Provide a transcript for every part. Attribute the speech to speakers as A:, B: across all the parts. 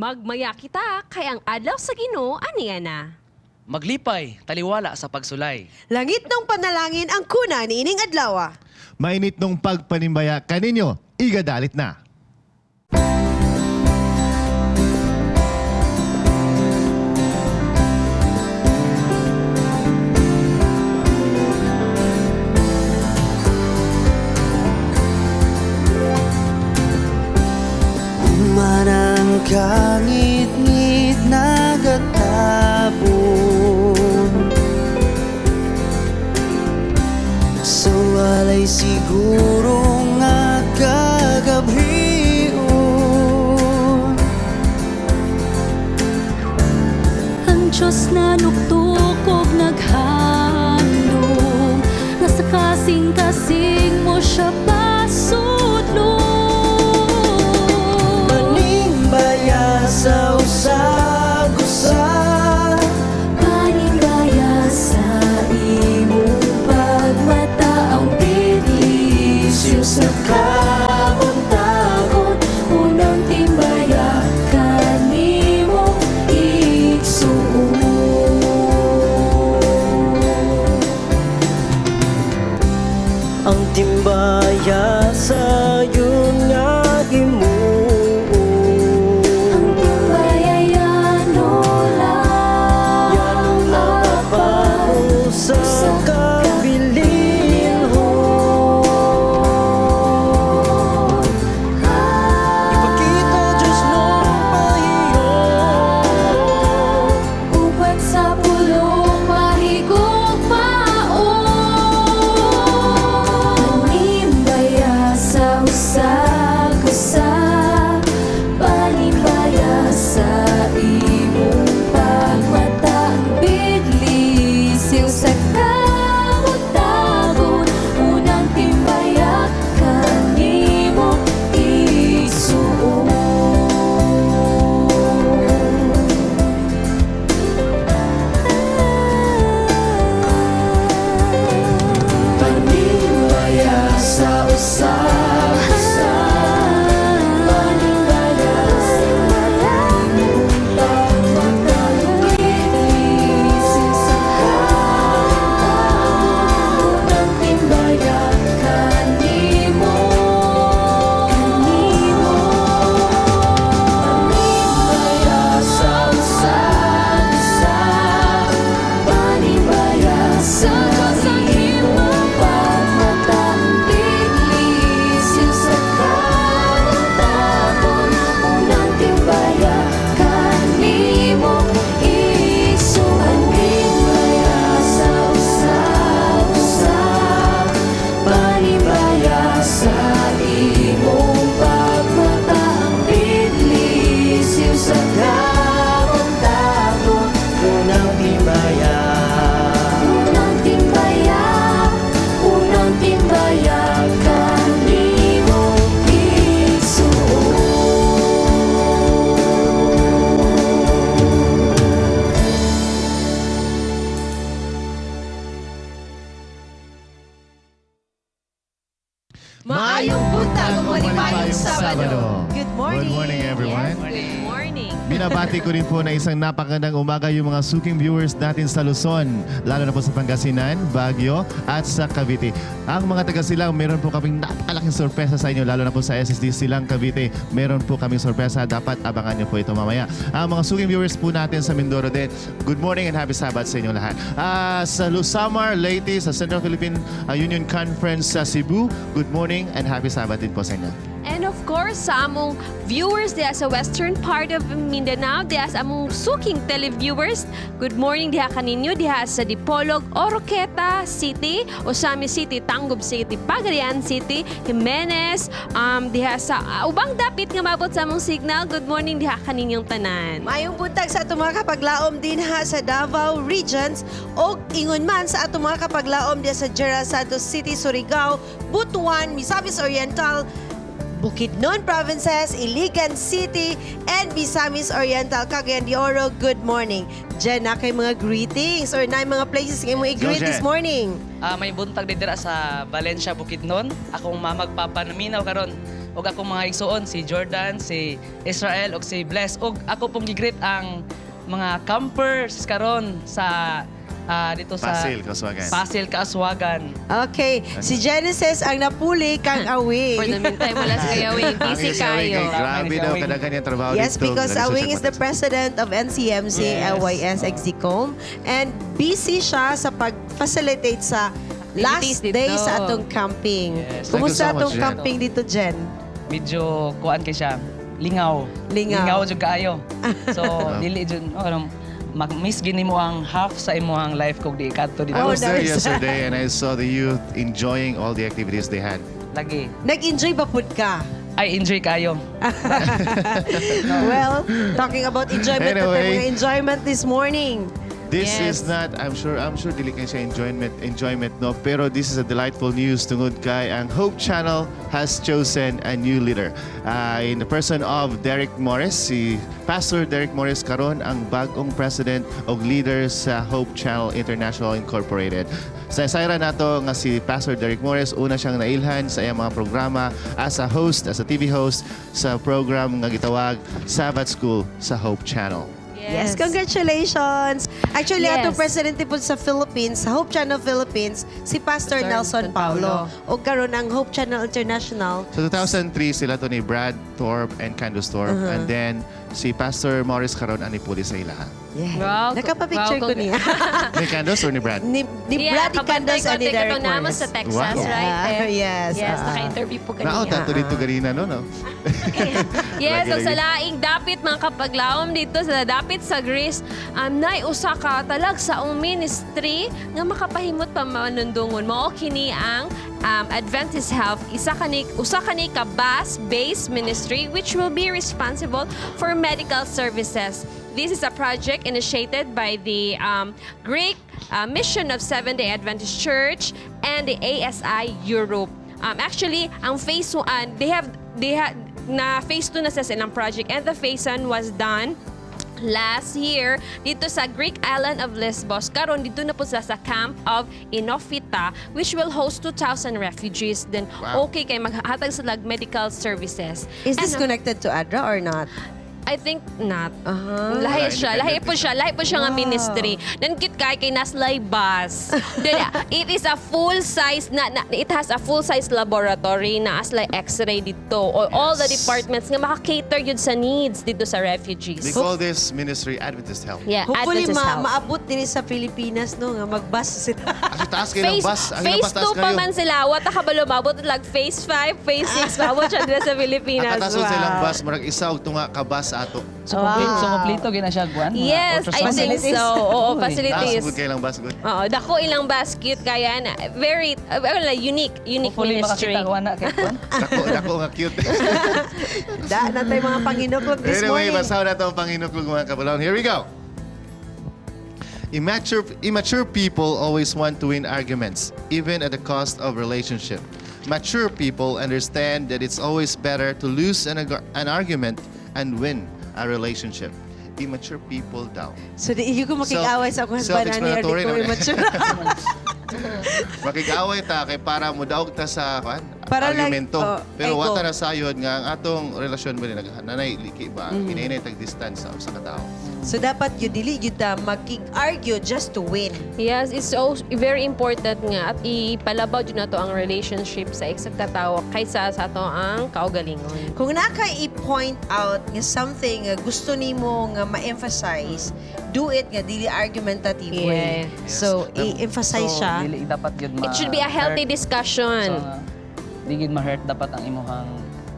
A: Magmaya kita kay ang adlaw sa Ginoo aniya na.
B: Maglipay, taliwala sa pagsulay.
C: Langit ng panalangin ang kuna niining adlaw.
D: Mainit nung pagpanimbaya kaninyo, igadalit na.
E: Manang kangit-ngit nagatabon sa walay siguro nga kagabhion.
F: Ang Diyos na nuktukog naghandom nga sa kasing-kasing mo siya pasudlon.
E: Manimbaya sa usag-usa.
F: Paningaya sa imong pagmata ang bidlisyo sa kabuntagon, unang timbaya kanimo igsuon.
E: Ang timbaya sa yun nga himuon.
F: Ang timbaya yano lang
E: Yan lang ako sa kabilinhon. Ipakita Diyos nung pahiyon.
F: Upat sa pulong mahigugmaon. Panimbaya sa usag-usa, panimbaya sa imong pagmata ang bidlisiw sa kabutagon, unang timbaya kanimo isuon.
E: Panimbaya sa usag-usa.
F: Panimbaya sa imong pagmata ang bidlisiw sa kabutagon, unang timbaya kanimo. Kanimo.
E: Panimbaya sa usag-usa.
F: Panimbaya sa imong pagmata ang bidlisiw sa kabutagon, unang timbaya kanimo igsuon. Panimbaya sa usag-usa, panimbaya sa imong pagmata ang bidlisiw sa
E: Kabuntagon, unang timbaya.
F: Unang timbaya, unang timbaya kanimo igsuon.
C: Maayong buntag ug malipayong Sabado. Good morning.
D: Good morning, everyone.
A: Yes, good morning.
D: Binabati ko rin po na isang napakagandang umaga yung mga suking viewers natin sa Luzon, lalo na po sa Pangasinan, Baguio at sa Cavite. Ang mga taga Silang, meron po kaming napakalaking sorpresa sa inyo, lalo na po sa SSD Silang Cavite. Meron po kaming sorpresa, dapat abangan niyo po ito mamaya. Ang mga suking viewers po natin sa Mindoro din, good morning and happy Sabbath sa inyo lahat. Sa Lusamar, Leyte, sa Central Philippine Union Conference sa Cebu, good morning and happy Sabbath din po sa inyo.
A: And of course, sa among viewers diha sa western part of Mindanao, diha sa among suking televiewers, good morning diha kaninyo diha sa Dipolog, Oroqueta City, Osami City, Tangub City, Pagadian City, Jimenez, diha sa ubang dapit nga mabot sa among signal. Good morning diha kaninyong tanan.
C: Maayong buntag sa atong mga kapaglaom dinha sa Davao Regions og ingon man sa atong mga kapaglaom diha sa General Santos City, Surigao, Butuan, Misamis Oriental, Bukidnon Provinces, Iligan City, and Misamis Oriental, Cagayan de Oro. Good morning. Jen, na kay mga greetings or na mga places nga mo i-greet
D: Go, Jen.
C: this morning.
B: May buntag didira sa Valencia, Bukidnon. Akong mamagpapa naminaw karon. Ug akong mga igsuon si Jordan, si Israel ug si Bless. Ug ako pong gi-greet ang mga campers karon sa dito sa
D: Pasil, Kauswagan.
B: Pasil, Kauswagan.
C: Okay, si Genesis ang napuli kang Awing.
A: For the meantime, wala si Kuya Wing.
D: Ang
A: Busy
D: isa, Awing,
A: kayo.
D: kay grabe
B: Tama,
D: daw
B: Awing.
D: kadaghan yung trabaho
C: Yes,
D: dito.
C: because
D: Dali sa
C: Awing is the
D: siya.
C: president of NCMC LYS Execom and busy siya sa pag-facilitate sa last
A: Activities dito.
C: day sa atong camping.
B: Yes.
C: Kumusta
D: Thank you so much,
C: atong
D: Jen.
C: camping dito, Jen?
B: Medyo kuan kay siya, lingaw.
C: Lingaw.
B: Lingaw jud kaayo. So dili jud oh, ano, mag-miss gini mo ang half sa imong life kog di kadto dito.
D: I
C: Oh,
D: was there
C: nice.
D: yesterday and I saw the youth enjoying all the activities they had.
B: Lagi.
C: Nag-enjoy ba pud ka?
B: Ay, enjoy kayo.
C: Well, talking about enjoyment,
D: Anyway.
C: anyway, mga enjoyment this morning.
D: This
A: Yes.
D: is not, I'm sure dili kay siya enjoyment, no? Pero this is a delightful news tungod kay ang Hope Channel has chosen a new leader. In the person of Derek Morris, si Pastor Derek Morris karon ang bagong president og leader sa Hope Channel International Incorporated. Sa sayra nato nga si Pastor Derek Morris, una siyang nailhan sa iyang mga programa as a host, as a TV host sa program nga gitawag Sabbath School sa Hope Channel.
C: Yes, congratulations. Actually, atong presidente po sa Philippines, sa Hope Channel Philippines, si Pastor
A: Pastor
C: Nelson
A: Nelson
C: Paulo.
A: Paulo.
C: O karon ang Hope Channel International.
D: So 2003 sila to ni Brad Thorpe and Candace Thorpe and then si Pastor Morris karon ani puli sa ilaha.
C: Yeah.
A: Wow,
C: Nakapapicture
A: wow,
C: ko niya.
D: Ni Candace or ni Brad?
C: Ni
A: Yeah,
C: Brad
A: kabantay
C: Candace
A: ko,
C: and ni
A: teka,
C: Derek
A: to namo
C: Morris.
A: sa Texas,
D: Wow.
A: right? Eh?
C: Yes.
A: Yes, naka-interview po
D: Nao
A: kanina.
D: tato dito ganina no no.
A: Yes,
D: Lagi,
A: ug sa
D: lagi.
A: laing dapit mga kapaglaom dito sa dapit sa Greece, nay usa ka talag sa ministry nga makapahimot pa manundungon. Mao kini ang Adventist Health, isa kani usa kani ka bus-based ministry which will be responsible for medical services. This is a project initiated by the Greek Mission of Seventh-day Adventist Church and the ASI Europe. Actually, ang phase 1, they have na phase 2 na sa silang project and the phase 1 was done last year dito sa Greek island of Lesbos. Karon dito na po sila sa camp of Inofita, which will host 2,000 refugees. Then okay kay maghatag sila og medical services.
C: Is this
A: And,
C: connected to ADRA or not?
A: I think not. Lahi
D: Wala,
A: siya. Lahi po
D: independent.
A: siya. Lahi po siya nga ministry. Then cute kay kay Naslay bus. Then it is a full size na it has a full size laboratory na as like x-ray dito. All the departments nga maka-cater yun sa needs dito sa refugees.
D: They call this ministry Adventist Health.
A: Yeah,
C: Hopefully,
A: Adventist Health.
C: maabot din sa Pilipinas, no? Nga mag-bus sila.
D: Actually, taas kayo ng
A: Phase,
D: bus. Ang ilang
A: phase
D: bus, taas
A: 2 pa
D: kayo.
A: man sila. Wata ka ba lumabot? Like phase 5, phase 6, maabot siya dito sa Pilipinas.
D: Ang katason sa ilang
C: Wow.
D: bus, murag isa og tunga ka bus ato.
B: So complete, so kompleto gina siya kuan. Mga
A: Yes, I
B: ultrasound.
A: think so. Oo,
B: Uy.
D: Taas
A: facilities.
D: gud kay ilang bus gud.
A: Oo, dako ilang bus, cute kaya na. Very, wala, unique, unique
B: Hopefully
A: ministry.
B: makakita ko ana kay kuan.
D: Dako dako nga cute.
C: Da, natay mga panghinuklog this
D: Anyway,
C: morning.
D: basaw na ito ang panginuklog, mga kabulon. Here we go. Immature people always want to win arguments, even at the cost of relationship. Mature people understand that it's always better to lose an argument and win a relationship. Immature people daw.
C: So, di iyo ko makig-away sa akong husband ani or di
D: Self-explanatory
C: ko
D: naman.
C: immature.
D: Makig-away ta kay para modaog ta sa kuan,
C: Para lang,
D: argumento.
C: oh,
D: Pero
C: ego.
D: wata na sayod nga ang atong relasyon ba ni nanay liki ba, mm tag distance sa usa ka tawo.
C: So, dapat yun, dili yun ta makig-argue just to win.
A: Yes, it's so very important nga at ipalabaw jud nato ang relationship sa isang katawo kaysa sa ato ang kaugalingon.
C: Kung naka i-point out nga something nga gusto nimo nga ma-emphasize, do it nga dili argumentative way. So, i-emphasize
B: So,
C: siya.
B: dili dapat gyud ma
A: It should be a healthy
B: hurt.
A: discussion.
B: So, di gyud ma-hurt dapat ang imuhang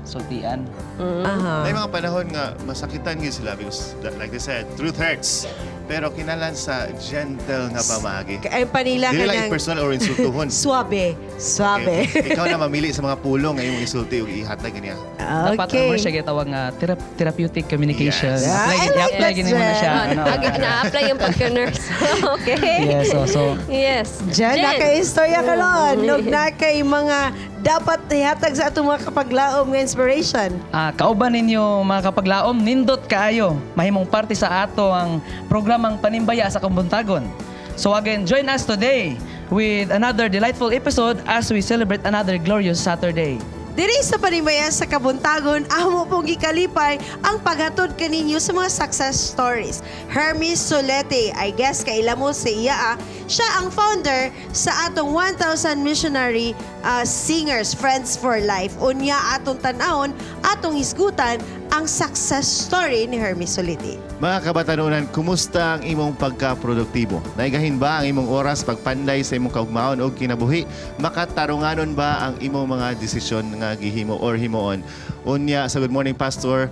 B: sultian.
C: Aha.
D: May mga panahon nga masakitan gyud sila because like they said, truth hurts. Pero kinalan sa gentle nga pamaagi.
C: Ay, panila
D: Dili
C: ka
D: lang
C: ng
D: personal or insultuhon.
C: suabe. Suabe.
D: Okay. Ikaw na mamili sa mga pulong nga imong isulti ug ihatag niya.
B: Dapat
C: Okay.
B: ano siya gitawag nga therapeutic communication.
D: Yes.
C: Yeah,
B: Apply,
C: I like
B: i-apply
C: that,
B: gini mo na siya.
C: Jen.
B: Ano.
A: Na-apply yung pagka-nurse. Okay.
B: Yes, so
A: Yes.
C: Jen, naka-istorya ka ron. Nog na kay mga dapat ihatag sa atong mga kapaglaom nga inspiration.
B: Kauban ninyo mga kapaglaom, nindot kaayo mahimong parte sa ato ang programang Panimbaya sa Kabuntagon. So again, join us today with another delightful episode as we celebrate another glorious Saturday.
C: Diri sa Panimbaya sa Kabuntagon, amo pong gikalipay ang paghatod kaninyo sa mga success stories. Hermes Solete, I guess kaila mo sa iya ah. Siya ang founder sa atong 1,000 missionary singers, Friends for Life. Unya atong tan-awon, atong hisgutan ang success story ni Hermes Solete.
D: Mga kabatanunan, kumusta ang imong pagka-produktibo? Naigahin ba ang imong oras pagpanlay sa imong kaugmaon o kinabuhi? Makatarunganon ba ang imong mga desisyon nga gihimo or himuon? Unya sa Good Morning Pastor,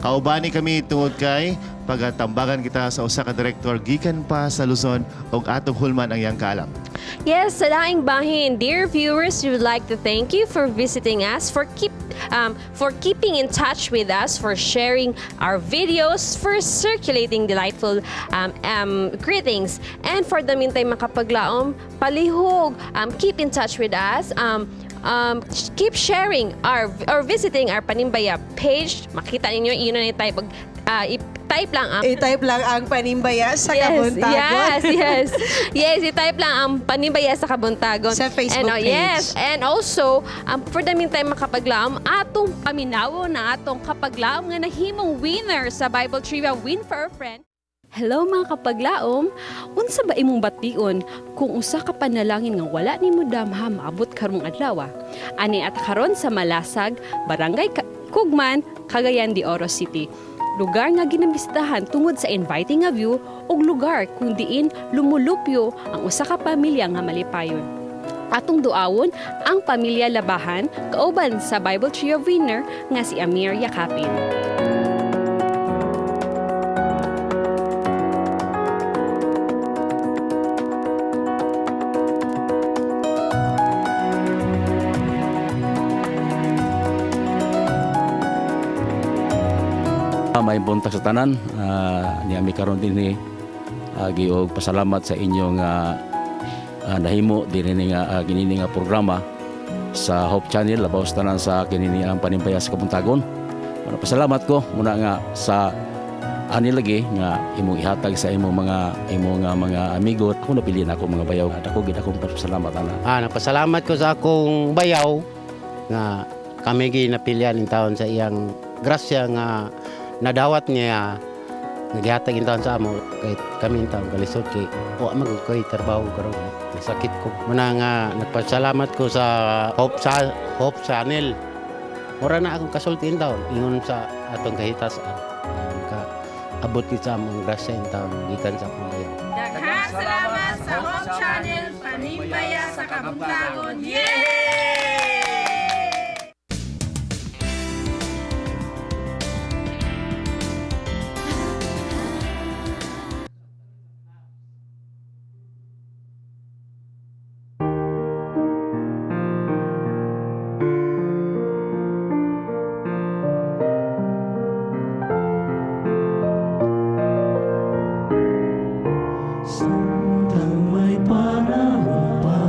D: kaubani kami tungod kay pagatambagan kita sa usa ka direktor gikan pa sa Luzon ug atong hulman ang iyang kaalam.
A: Yes, sa laing bahin, dear viewers, we would like to thank you for visiting us, for keeping in touch with us, for sharing our videos, for circulating delightful greetings, and for the meantime, makapaglaom, palihog, keep in touch with us. Keep sharing our or visiting our Panimbaya page. Makita ninyo, yun na type, i-type lang ang
C: I-type lang ang Panimbaya sa Kabuntagon.
A: Yes. Yes, i-type lang ang Panimbaya sa Kabuntagon.
C: Sa Facebook
A: and,
C: page.
A: Yes, and also, for the meantime, makapaglaom, atong paminawo na atong kapaglaom nga nahimong winner sa Bible Trivia Win for a Friend. Hello mga kapaglaom, unsa ba imong bation kung usa ka panalangin nga wala nimo damha maabot karong adlaw? Ani at karon sa Malasag, Barangay Kugman, Cagayan de Oro City. Lugar nga ginabisitahan tungod sa inviting nga view ug lugar kung diin lumulupyo ang usa ka pamilya nga malipayon. Atong duawon ang pamilya Labahan kauban sa Bible Tree of Winner nga si Amir Yakapin.
G: May buntag sa tanan niami karon dinhi giog pasalamat sa inyong nahimo dinhi nga kinini nga programa sa Hope Channel labaw sa tanan sa kinini ang Panimbaya sa Kabuntagon. Muna pasalamat ko muna nga sa ani lagi nga imong ihatag sa imong nga mga amigo ako napili na ako mga bayaw dako gid akong pasalamat ana.
H: Nagpasalamat ko sa akong bayaw nga kami gi napilian in taon sa iyang grasya nga nadawat niya nagihatag in taon sa amo kahit kami in taon kalisod kay wa man gud koy trabaho karon, nasakit ko. Muna nga nagpasalamat ko sa Hope Channel. Mura na akong kasulti in taon ingon sa atong kahitas ka abot gid sa among grasya in taon gikan sa akong bayaw.
I: Daghang salamat sa Hope Channel, Panimbaya sa Kabuntagon. Yay!
E: Samtang may panahon pa.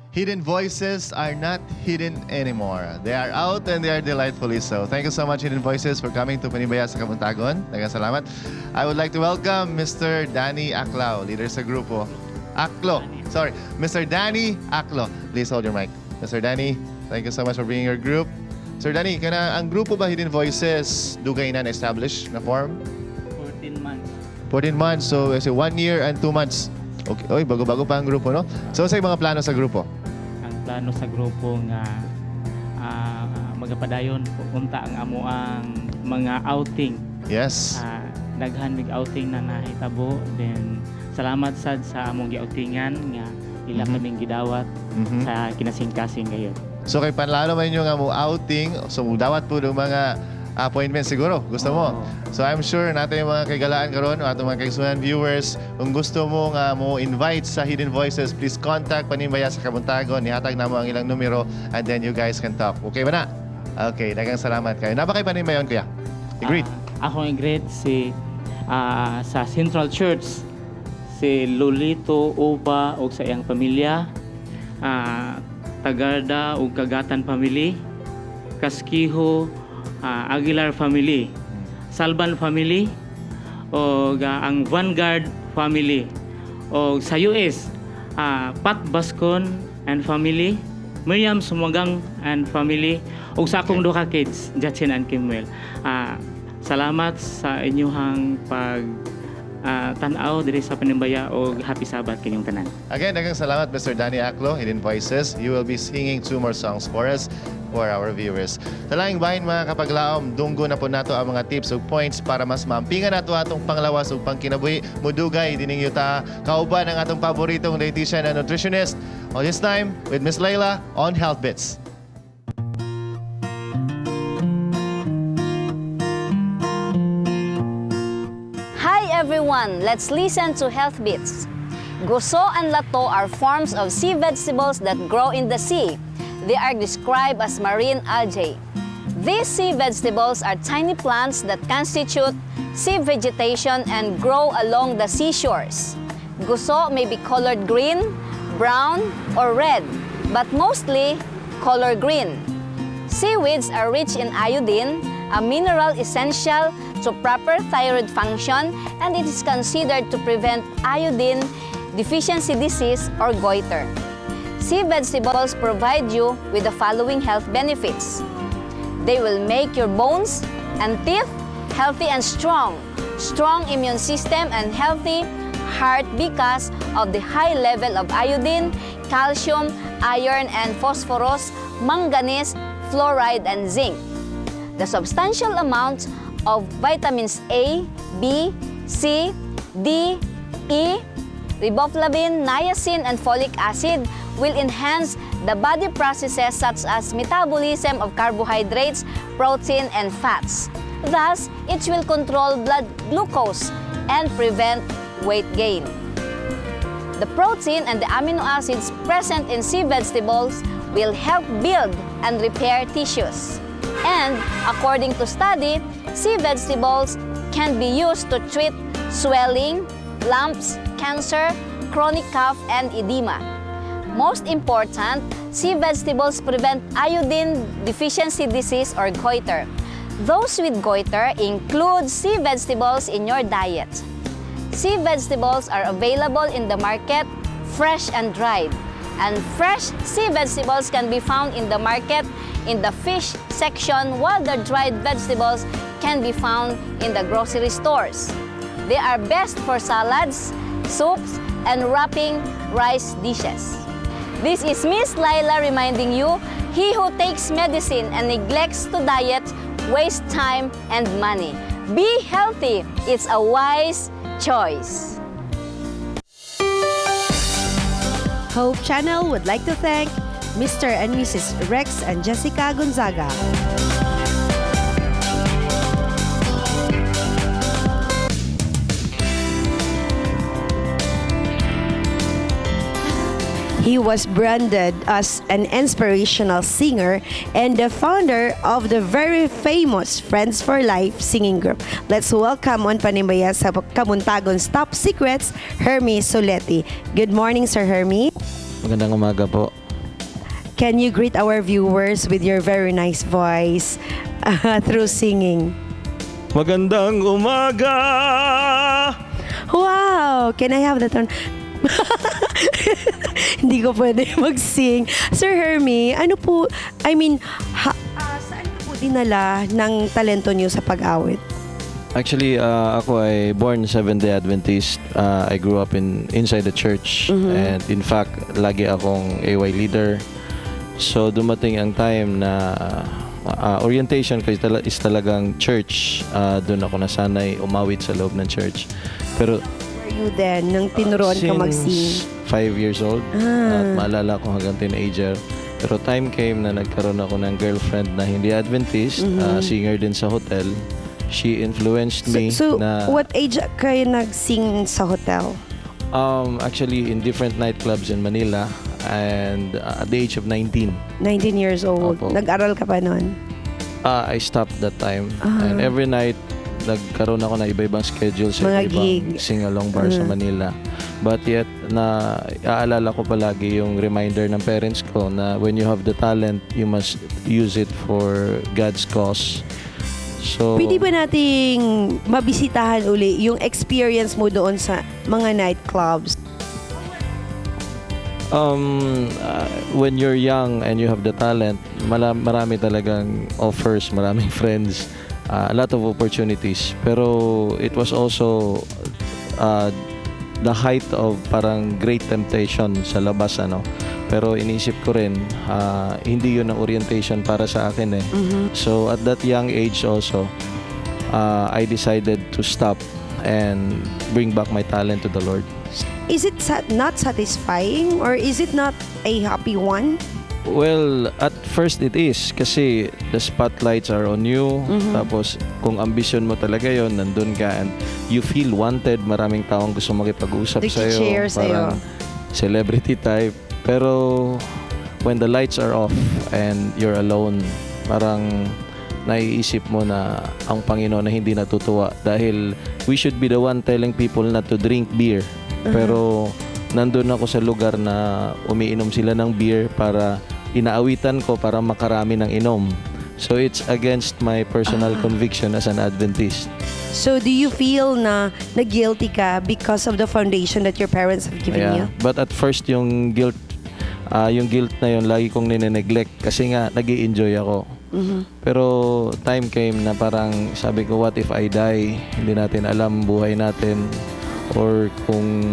D: Hidden Voices are not hidden anymore. They are out and they are delightfully so. Thank you so much, Hidden Voices, for coming to Panimbaya sa Kabuntagon. Daghang salamat. I would like to welcome Mr. Danny Aclao, leader sa grupo. Aclo. Sorry, Mr. Danny Aclo. Please hold your mic. Mr. Danny, thank you so much for bringing your group. Sir Danny, kana ang grupo ba, Hidden Voices, dugay na na-establish, na form?
J: 14 months.
D: 14 months, so kasi 1 year and 2 months. Okay, oy, bago-bago pa ang grupo, no? So, sa mga plano sa grupo?
J: Ang plano sa grupo nga magapadayon unta ang amo ang mga outing. Daghan mig outing na nahitabo, then salamat sad sa among gioutingan nga ila kaming gidawat sa kinasingkasing gayon.
D: So kay panlalo man inyo nga mo outing, so dawat po ng mga appointment siguro. Gusto mo?
J: Oo.
D: So I'm sure natin yung mga kaigalaan karon, atong mga kaigsuonan viewers, kung gusto mo nga mo invite sa Hidden Voices, please contact Panimbaya sa Kabuntagon. Nihatag namo ang ilang numero and then you guys can talk. Okay ba na? Okay, daghang salamat kayo. Naa ba kay panimbayon, kuya? I-greet.
J: Akong i-greet si sa Central Church si Lolito Uba ug sa iyang pamilya, Tagarda ug Kagatan family, Kaskiho, Aguilar family, Salban family ug ang Vanguard family, ug sa US, Pat Bascon and family, Miriam Sumagang and family, ug sa akong duha ka kids, Jachin and Kimwell. Salamat sa inyong pag tan-aw diri sa Panimbaya ug happy Sabbath kanyong tanan.
D: Again, daghang salamat, Mr. Danny Aclo, Hidden Voices. You will be singing two more songs for us, for our viewers. Sa laing bahin, mga kapaglaom, dunggo na po nato ang mga tips ug points para mas maampingan nato atong panglawas ug pangkinabuhi. Mudugay dining yuta kauban ang atong paboritong dietitian and nutritionist. All this time with Miss Layla on Health Bits.
K: Hi everyone! Let's listen to Health Bits. Guso and lato are forms of sea vegetables that grow in the sea. They are described as marine algae. These sea vegetables are tiny plants that constitute sea vegetation and grow along the seashores. Guso may be colored green, brown, or red, but mostly color green. Seaweeds are rich in iodine, a mineral essential to proper thyroid function, and it is considered to prevent iodine deficiency disease or goiter. Sea vegetables provide you with the following health benefits. They will make your bones and teeth healthy and strong, strong immune system and healthy heart because of the high level of iodine, calcium, iron, and phosphorus, manganese, fluoride, and zinc. The substantial amount of vitamins A, B, C, D, E, riboflavin, niacin, and folic acid will enhance the body processes such as metabolism of carbohydrates, protein, and fats. Thus, it will control blood glucose and prevent weight gain. The protein and the amino acids present in sea vegetables will help build and repair tissues. And according to study, sea vegetables can be used to treat swelling, lumps, cancer, chronic cough, and edema. Most important, sea vegetables prevent iodine deficiency disease or goiter. Those with goiter, include sea vegetables in your diet. Sea vegetables are available in the market fresh and dried. And fresh sea vegetables can be found in the market in the fish section, while the dried vegetables can be found in the grocery stores. They are best for salads, soups, and wrapping rice dishes. This is Miss Laila reminding you, he who takes medicine and neglects to diet wastes time and money. Be healthy. It's a wise choice.
C: Hope Channel would like to thank Mr. and Mrs. Rex and Jessica Gonzaga. He was branded as an inspirational singer and the founder of the very famous Friends for Life singing group. Let's welcome on Panimbaya sa Kabuntagon's Top Secrets, Hermie Soletti. Good morning, Sir Hermie.
L: Magandang umaga po.
C: Can you greet our viewers with your very nice voice through singing?
L: Magandang umaga!
C: Wow! Can I have that one? Hindi ko pwede mag-sing. Sir Hermie, ano po, I mean, saan ka po dinala ng talento niyo sa pag-awit?
L: Actually, ako ay born Seventh-day Adventist. I grew up in inside the church. And in fact, lagi akong AY leader. So dumating ang time na orientation ko is talagang church. Doon ako nasanay umawit sa loob ng church. Pero
C: Were you then nung tinuruan ka mag-sing?
L: Since 5 years old, at maalala ko hanggang teenager. Pero time came na nagkaroon ako ng girlfriend na hindi Adventist, singer din sa hotel. She influenced me
C: So,
L: na
C: what age kayo nag-sing sa hotel?
L: Actually in different nightclubs in Manila and at the age of 19.
C: 19 years old.
L: Opo.
C: Nag-aral ka pa nun?
L: I stopped that time. And every night, nagkaroon ako ng iba-ibang schedule sa
C: Mga
L: iba-ibang
C: gig.
L: sing-along bar sa Manila. But yet, na aalala ko palagi yung reminder ng parents ko na when you have the talent, you must use it for God's cause. So,
C: Pwede ba nating mabisitahan uli yung experience mo doon sa mga nightclubs?
L: When you're young and you have the talent, marami talagang offers, maraming friends, a lot of opportunities. Pero it was also the height of parang great temptation sa labas, ano. Pero inisip ko rin, hindi yun ang orientation para sa akin eh. So at that young age also, I decided to stop and bring back my talent to the Lord.
C: Is it not satisfying or is it not a happy one?
L: Well, at first it is kasi the spotlights are on you. Tapos kung ambisyon mo talaga yon, nandun ka and you feel wanted. Maraming taong gusto makipag-usap sa'yo.
C: Nag-cheer sa'yo.
L: Parang celebrity type. Pero when the lights are off and you're alone, parang naiisip mo na ang Panginoon na hindi natutuwa dahil we should be the one telling people not to drink beer. Pero nandun ako sa lugar na umiinom sila ng beer para inaawitan ko para makarami ng inom. So it's against my personal conviction as an Adventist.
C: So do you feel na na-guilty ka because of the foundation that your parents have given you?
L: But at first yung guilt na yun lagi kong nine-neglect kasi nga nag enjoy ako. Pero time came na parang sabi ko, "What if I die?" Hindi natin alam buhay natin or kung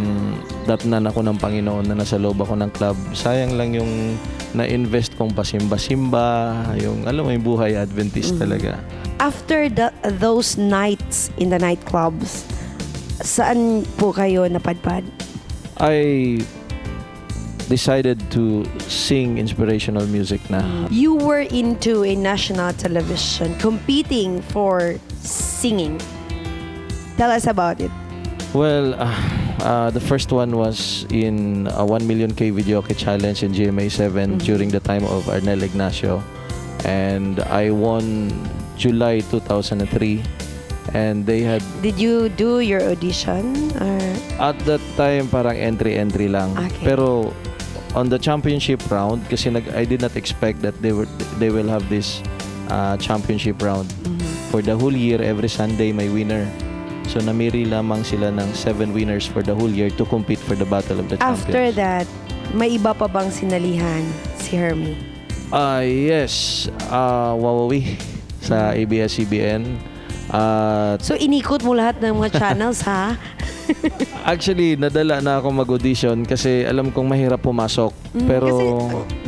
L: datnan ako ng Panginoon na nasa loob ako ng club. Sayang lang yung na-invest kong pasimba-simba, yung alam mo yung buhay Adventist talaga.
C: After those nights in the nightclubs, saan po kayo napadpad?
L: I decided to sing inspirational music na.
C: You were into a national television competing for singing. Tell us about it.
L: Well, the first one was in a 1 million K Videoke Challenge in GMA7 during the time of Arnel Ignacio. And I won July 2003. And they had,
C: Did you do your audition? Or
L: at that time, parang entry-entry lang. Pero on the championship round, kasi I did not expect that they will have this championship round. For the whole year, every Sunday may winner. So namili lamang sila ng seven winners for the whole year to compete for the Battle of the Champions.
C: After that, may iba pa bang sinalihan si Hermie?
L: Ah, yes. Wowowee sa ABS-CBN. At
C: So inikot mo lahat ng mga channels, ha?
L: Actually, nadala na ako mag-audition kasi alam kong mahirap pumasok. Pero
C: Kasi,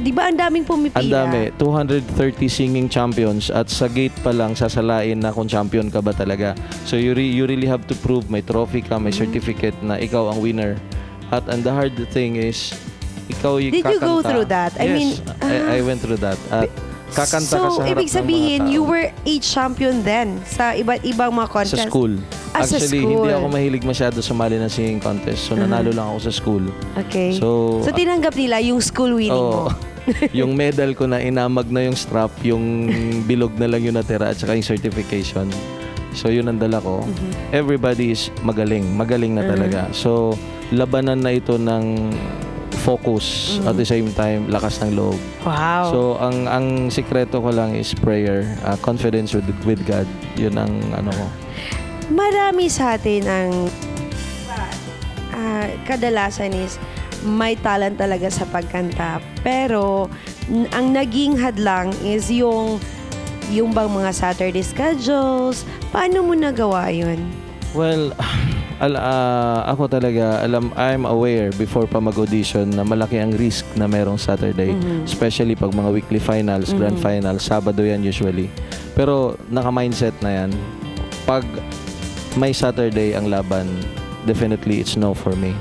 C: di ba ang daming pumipila?
L: Ang dami, 230 singing champions at sa gate pa lang sasalain na kung champion ka ba talaga. So you really have to prove may trophy ka, may certificate na ikaw ang winner. At and the hard thing is ikaw yung
C: Did you go
L: kakanta.
C: Through that? I
L: Yes,
C: mean,
L: I went through that. At kakanta
C: So,
L: ka sa harap
C: ibig
L: ng mga
C: sabihin,
L: tao.
C: you were a champion then sa iba't ibang mga contest?
L: Sa school.
C: Ah, sa
L: Actually, hindi
C: school.
L: ako mahilig masyado sumali ng singing contest. So, nanalo lang ako sa school.
C: So,
L: So,
C: tinanggap nila yung school winning
L: Oo.
C: mo?
L: Yung medal ko na inamag na yung strap, yung bilog na lang yung natira at saka yung certification. So yun ang dala ko. Everybody is magaling. Magaling na talaga. So labanan na ito ng Focus, at the same time, lakas ng loob. So ang sikreto ko lang is prayer, confidence with God. 'Yun ang ano ko.
C: Marami sa atin ang kadalasan is may talent talaga sa pagkanta. Pero ang naging hadlang is yung bang mga Saturday schedules. Paano mo nagawa yun?
L: Well, ako talaga, alam, I'm aware before pa mag-audition na malaki ang risk na merong Saturday. Especially pag mga weekly finals, grand finals, Sabado yan usually. Pero naka-mindset na yan. Pag may Saturday ang laban, definitely it's no for me.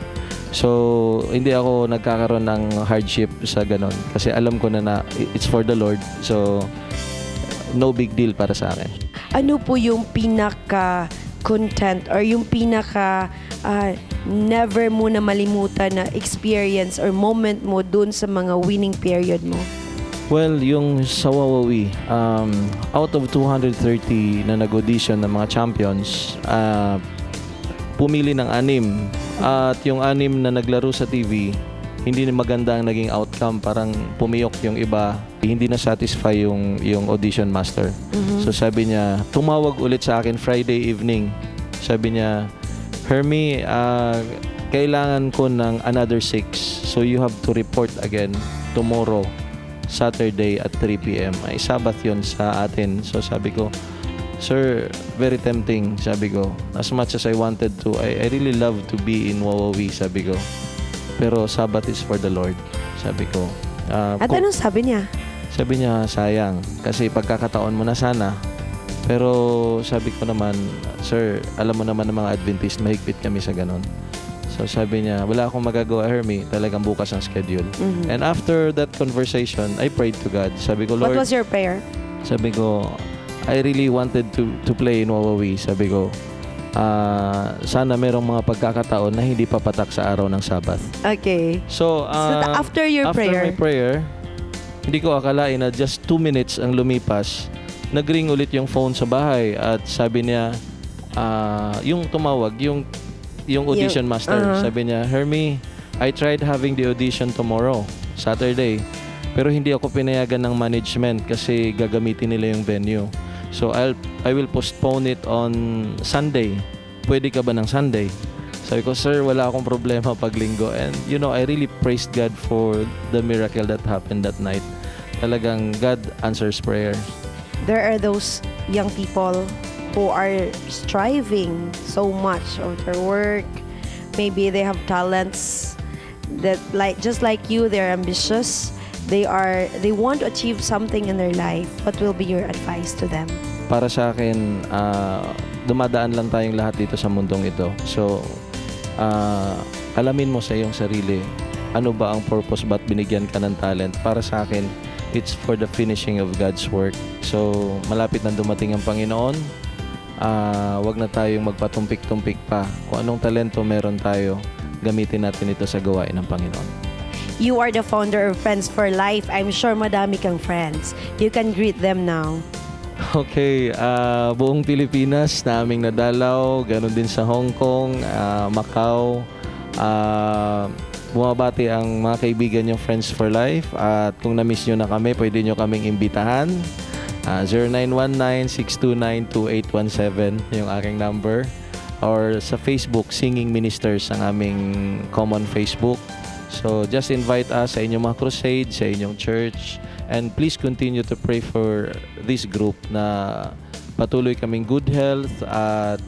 L: So, hindi ako nagkakaroon ng hardship sa ganon. Kasi alam ko na na it's for the Lord. So, no big deal para sa akin.
C: Ano po yung pinaka content or yung pinaka never mo na malimutan na experience or moment mo dun sa mga winning period mo?
L: Well, yung sa Wowowee, out of 230 na nag-audition ng mga champions, pumili ng anim. At yung anim na naglaro sa TV, hindi na maganda ang naging outcome. Parang pumiyok yung iba. Hindi na satisfy yung audition master. So sabi niya, tumawag ulit sa akin Friday evening. Sabi niya, "Hermie, kailangan ko ng another six. So you have to report again tomorrow, Saturday at 3 p.m." Ay, Sabbath yun sa atin. So sabi ko, "Sir, very tempting," sabi ko. "As much as I wanted to, I really love to be in Wowowee," sabi ko. "Pero Sabbath is for the Lord," sabi ko.
C: At anong sabi niya?
L: Sabi niya, "Sayang. Kasi pagkakataon mo na sana." Pero sabi ko naman, "Sir, alam mo naman ng mga Adventist, mahigpit kami sa ganon." So sabi niya, "Wala akong magagawa, Hermie. Talagang bukas ang schedule." And after that conversation, I prayed to God. Sabi ko,
C: What
L: "Lord,"
C: was your prayer?
L: sabi ko, "I really wanted to play in Wowowee." Sabi ko, "Sana merong mga pagkakataon na hindi papatak sa araw ng Sabbath." So,
C: So, after your
L: after
C: prayer,
L: my prayer, hindi ko akalain na just 2 minutes ang lumipas, nagring ulit yung phone sa bahay at sabi niya, yung tumawag, yung audition master, sabi niya, "Hermie, I tried having the audition tomorrow, Saturday, pero hindi ako pinayagan ng management kasi gagamitin nila yung venue. So I will postpone it on Sunday. Pwede ka ba ng Sunday?" Sabi ko, "Sir, wala akong problema pag Linggo." And I really praised God for the miracle that happened that night. Talagang God answers prayer.
C: There are those young people who are striving so much of their work. Maybe they have talents that, like, just like you, they're ambitious. They want to achieve something in their life. What will be your advice to them?
L: Para sa akin, dumadaan lang tayong lahat dito sa mundong ito. So, alamin mo sa iyong sarili, ano ba ang purpose, ba't binigyan ka ng talent? Para sa akin, it's for the finishing of God's work. So, malapit na dumating ang Panginoon. Wag na tayong magpatumpik-tumpik pa. Kung anong talento meron tayo, gamitin natin ito sa gawain ng Panginoon.
C: You are the founder of Friends for Life. I'm sure madami kang friends. You can greet them now.
L: Okay, buong Pilipinas na aming nadalaw, ganun din sa Hong Kong, Macau. Bumabati ang mga kaibigan yung Friends for Life at kung na-miss nyo na kami, pwede nyo kaming imbitahan. 0919-629-2817 yung aking number. Or sa Facebook, Singing Ministers ang aming common Facebook. So just invite us sa inyong mga crusade, sa inyong church. And please continue to pray for this group na patuloy kaming good health at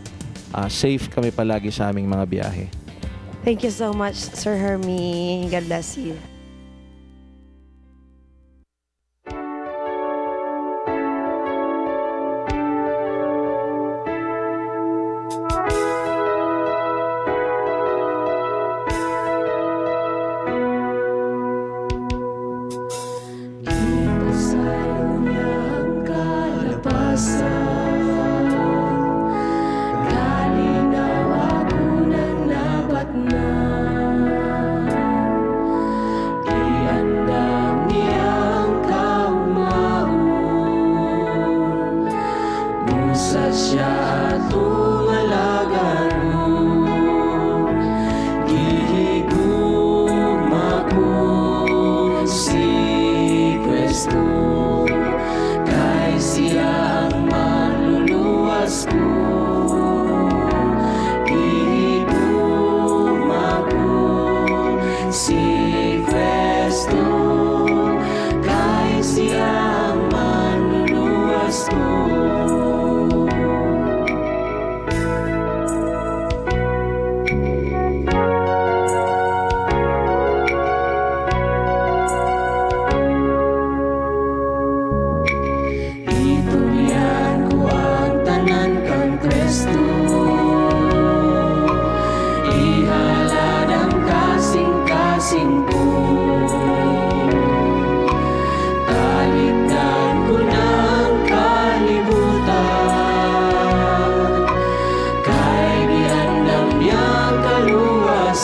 L: safe kami palagi sa aming mga biyahe.
C: Thank you so much, Sir Hermie. God bless you.
F: Gipasaylo niya ang kalapasan. Kalinaw ako nang nabatnan.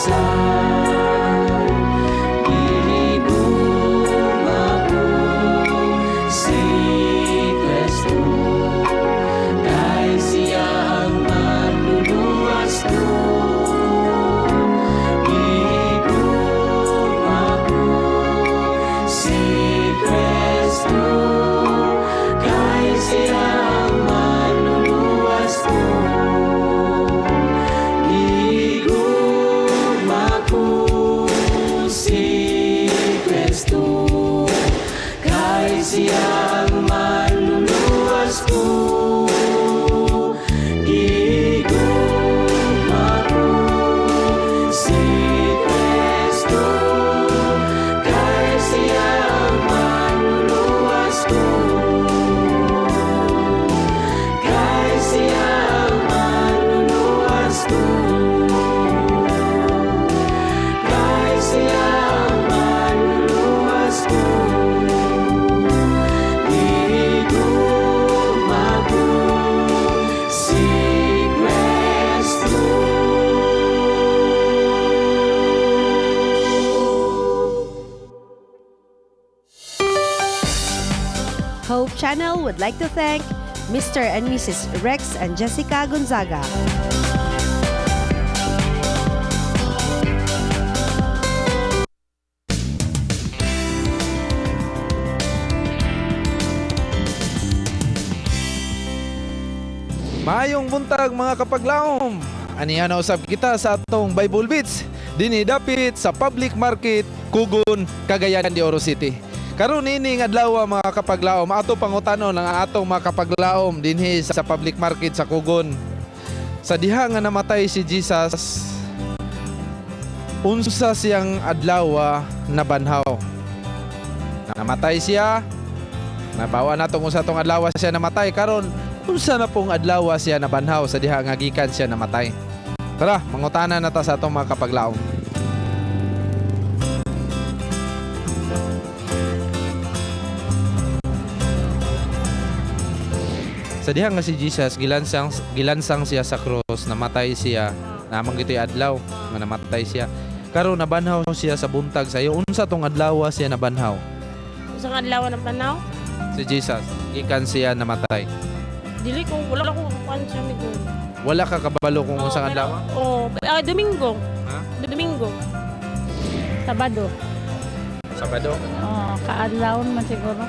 E: kaluwasan. Gihigugma ko si Kristo, kay siya ang manluluwas ko. Gihigugma ko si Kristo, kay siya ang manluluwas ko. Gihigugma ko si Kristo, kay siya ang manluluwas ko. Gihigugma ko si Kristo, kay siya ang manluluwas ko. Kay siya ang manluluwas ko. Kay siya ang manluluwas ko. Gihigugma ko si Kristo.
C: Hope Channel would like to thank Mr. and Mrs. Rex and Jessica Gonzaga.
M: Maayong buntag, mga kapaglaom. Aniya na usab kita sa atong Bible Beats dinhi dapit sa Public Market, Kugon, Cagayan de Oro City. Karon ini nga adlaw, mga kapaglaom, ato pangutanon ang atong mga kapaglaom dinhi sa Public Market sa Kugon. Sa diha nga namatay si Jesus, unsa siyang adlaw nabanhaw? Namatay siya, nabawa nato kung sa atong adlaw siya namatay. Karon, unsa na pong adlaw siya nabanhaw sa diha nga gikan siya namatay? Tara, mangutana na ta sa atong mga kapaglaom. Sa diha nga si Jesus gilansang gilansang siya sa krus, namatay siya, namang gito'y adlaw nga namatay siya. Karon nabanhaw siya sa buntag sayo. Unsa tong adlaw siya nabanhaw?
I: Unsang adlaw nabanhaw?
M: Si Jesus, gikan siya namatay.
I: Dili ko, wala ko kuan sa migo.
M: Wala ka kabalo kung unsang adlaw?
I: Oh, Domingo.
M: Ha?
I: Domingo.
N: Sabado.
M: Sabado.
N: Oh, kaadlawon man siguro.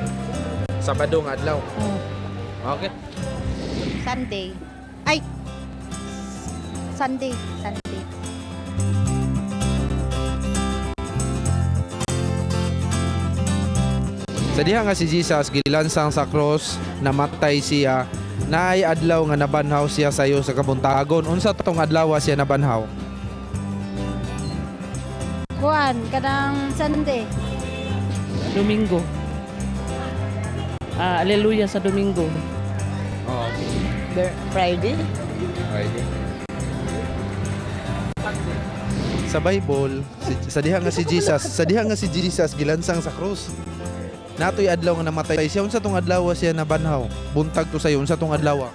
M: Sabado nga adlaw.
N: Oh.
M: Okay.
O: Sunday. Ay! Sunday. Sunday.
M: Sa diha nga si Jesus gilansang sa cross, namatay siya, naay adlaw nga nabanhaw siya sayo sa kabuntagon. Unsa tong adlaw siya nabanhaw?
N: Kuan, kanang Sunday.
B: Domingo. Ah, Alleluia sa Domingo.
M: Oh.
P: Friday?
M: Friday. Sa Bible, sa diha nga si Jesus gilansang sa krus. Natoy adlaw nga namatay siya. Unsa tong adlaw siya nabanhaw? Buntag to sayo, unsa tong adlaw?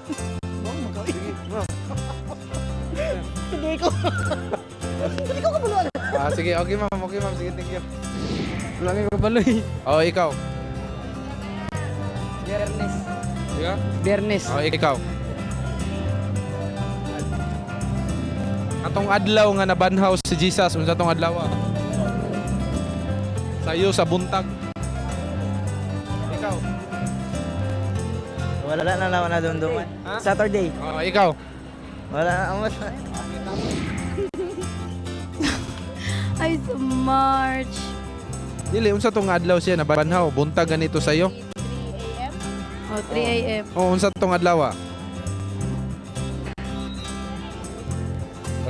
P: Hindi ko. Hindi ko kabalo.
M: Ah, sige, okay ma'am, okay ma'am, sige, thank you.
B: Wala kayo kabaloy.
M: Oh, ikaw.
B: Biyernes.
M: Ikaw?
B: Biyernes.
M: Oh, ikaw. Atong adlaw nga nabanhaw si Jesus, unsa tong adlaw? Sayo sa buntag. Ikaw.
P: Wala na naman nadumduman. Saturday.
M: Oh, ikaw.
P: Wala na.
N: Ay, sa March.
M: Dili, unsa tong adlaw siya nabanhaw? Buntag ganito sayo?
N: Oh, 3 a.m.
M: Oh, unsa tong adlaw?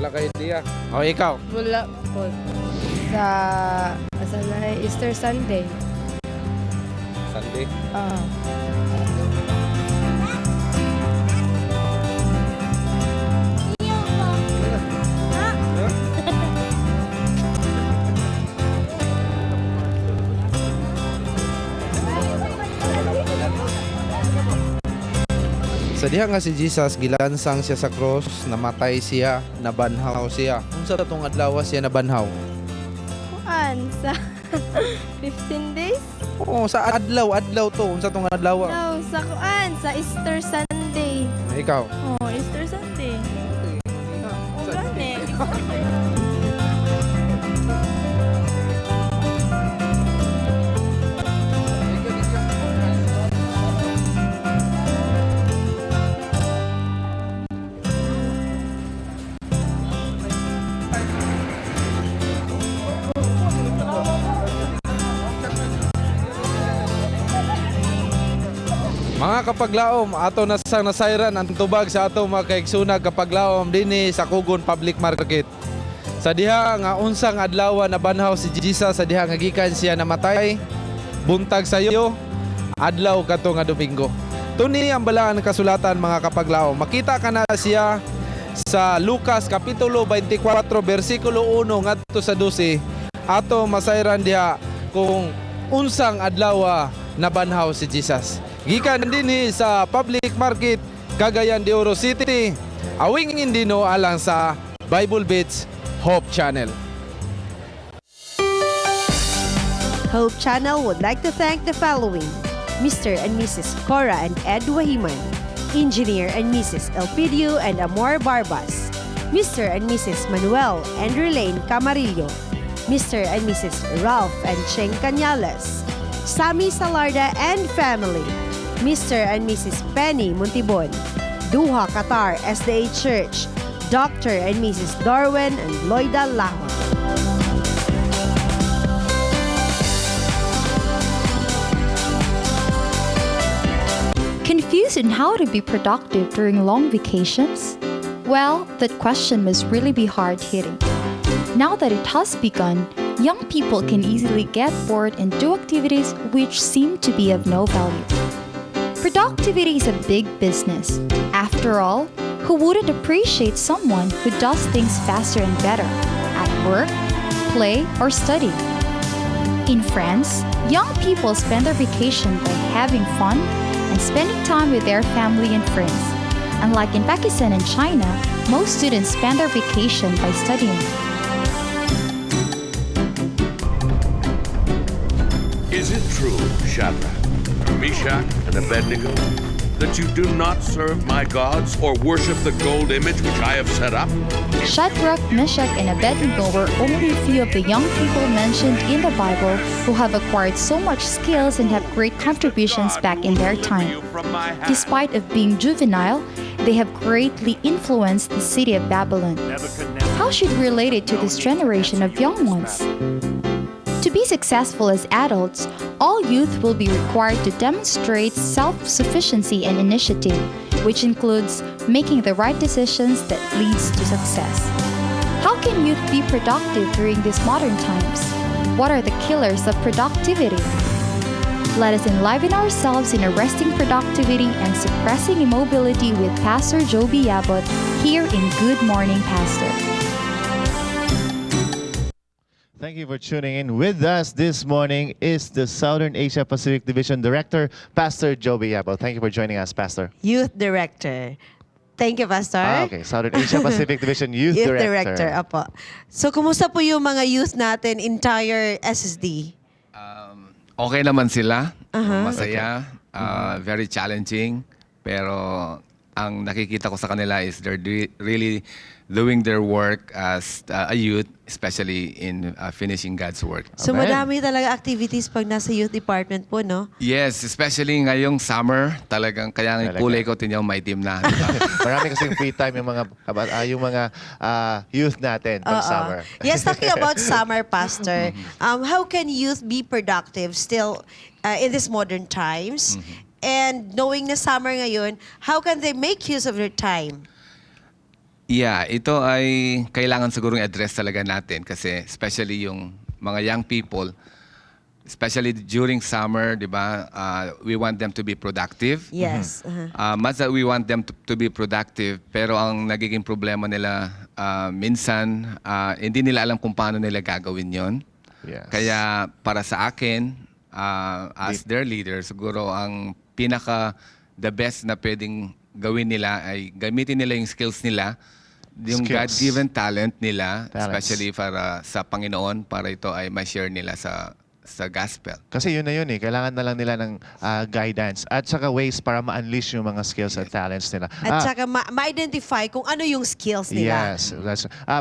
M: Wala kayo idea. Oh, ikaw.
N: Wala po. Sa, asa na, Easter Sunday.
M: Sunday.
N: Ah.
M: Sa diha nga si Jesus gilansang siya sa cross, namatay siya, nabanhaw siya. Unsa tong adlaw siya nabanhaw?
N: Kuan sa 15 days?
M: Oo, sa adlaw, adlaw to. Unsa tong adlaw?
N: No, sa kuan sa Easter Sunday.
M: Ikaw.
N: Oh, Easter Sunday. Oh, gani.
M: Mga kapaglaom, ato na sang nasayran ang tubag sa ato mga kaigsunag kapaglaom dinhi sa Kugon Public Market. Sa diha nga unsang adlaw nabanhaw si Jesus sa diha nga gikan siya namatay, buntag sayo, adlaw kato nga Domingo. Tuni ang balaan ng kasulatan, mga kapaglaom. Makita ka na siya sa Lucas Kapitulo 24 bersikulo 1 ngadto sa 12. Ato masayran diha kung unsang adlaw nabanhaw si Jesus. Gikan dinhi sa Public Market, Cagayan de Oro City. Awing Indino alang sa Bible Beats Hope Channel.
C: Hope Channel would like to thank the following: Mr. and Mrs. Cora and Ed Wahiman, Engineer and Mrs. Elpidio and Amor Barbas, Mr. and Mrs. Manuel and Relaine Camarillo, Mr. and Mrs. Ralph and Cheng Cañales, Sammy Salarda and family, Mr. and Mrs. Penny Montibon, Duha Qatar SDA Church, Dr. and Mrs. Darwin and Loida Lahon.
Q: Confused in how to be productive during long vacations? Well, that question must really be hard hitting. Now that it has begun, young people can easily get bored and do activities which seem to be of no value. Productivity is a big business. After all, who wouldn't appreciate someone who does things faster and better at work, play, or study? In France, young people spend their vacation by having fun and spending time with their family and friends. Unlike in Pakistan and China, most students spend their vacation by studying.
R: Is it true, Shadrach, Meshach, and Abednego, that you do not serve my gods or worship the gold image which I have set up?
Q: Shadrach, Meshach, and Abednego were only a few of the young people mentioned in the Bible who have acquired so much skills and have great contributions back in their time. Despite of being juvenile, they have greatly influenced the city of Babylon. How should we relate it to this generation of young ones? To be successful as adults, all youth will be required to demonstrate self sufficiency and initiative, which includes making the right decisions that leads to success. How can youth be productive during these modern times? What are the killers of productivity? Let us enliven ourselves in arresting productivity and suppressing immobility with Pastor Joby Yabot here in Good Morning Pastor.
D: Thank you for tuning in. With us this morning is the Southern Asia Pacific Division Director, Pastor Joby Yabo. Thank you for joining us, Pastor.
C: Youth Director. Thank you, Pastor.
D: Ah, okay. Southern Asia Pacific Division Youth
C: Youth
D: Director.
C: Director, opo. So, kumusta po yung mga youth natin, entire SSD?
S: Okay naman sila. Masaya. Very challenging. Pero ang nakikita ko sa kanila is they're really doing their work as a youth, especially in finishing God's work.
C: So, madami talaga activities pag nasa youth department po, no?
S: Yes, especially ngayong summer, talagang kaya ang
D: Talaga.
S: kulay ko tinyaw maitim na, di ba?
D: Marami kasing free time yung mga youth natin pag
C: Oo.
D: summer.
C: Yes, talking about summer, Pastor, how can youth be productive still in this modern times? And knowing na summer ngayon, how can they make use of their time?
S: Yeah, ito ay kailangan sigurong address talaga natin kasi especially yung mga young people, especially during summer, di ba? We want them to be productive.
C: Yes.
S: Much that we want them to be productive, pero ang nagiging problema nila minsan, hindi nila alam kung paano nila gagawin yon.
D: Yes.
S: Kaya para sa akin, as their leader, siguro ang pinaka the best na pwedeng gawin nila ay gamitin nila yung skills nila, yung
D: Skills.
S: God-given talent nila,
D: Talents.
S: especially para sa Panginoon, para ito ay ma-share nila sa gospel.
D: Kasi yun na yun eh. Kailangan na lang nila ng guidance at saka ways para ma-unleash yung mga skills at talents nila.
C: At saka ma-identify kung ano yung skills nila.
D: Yes.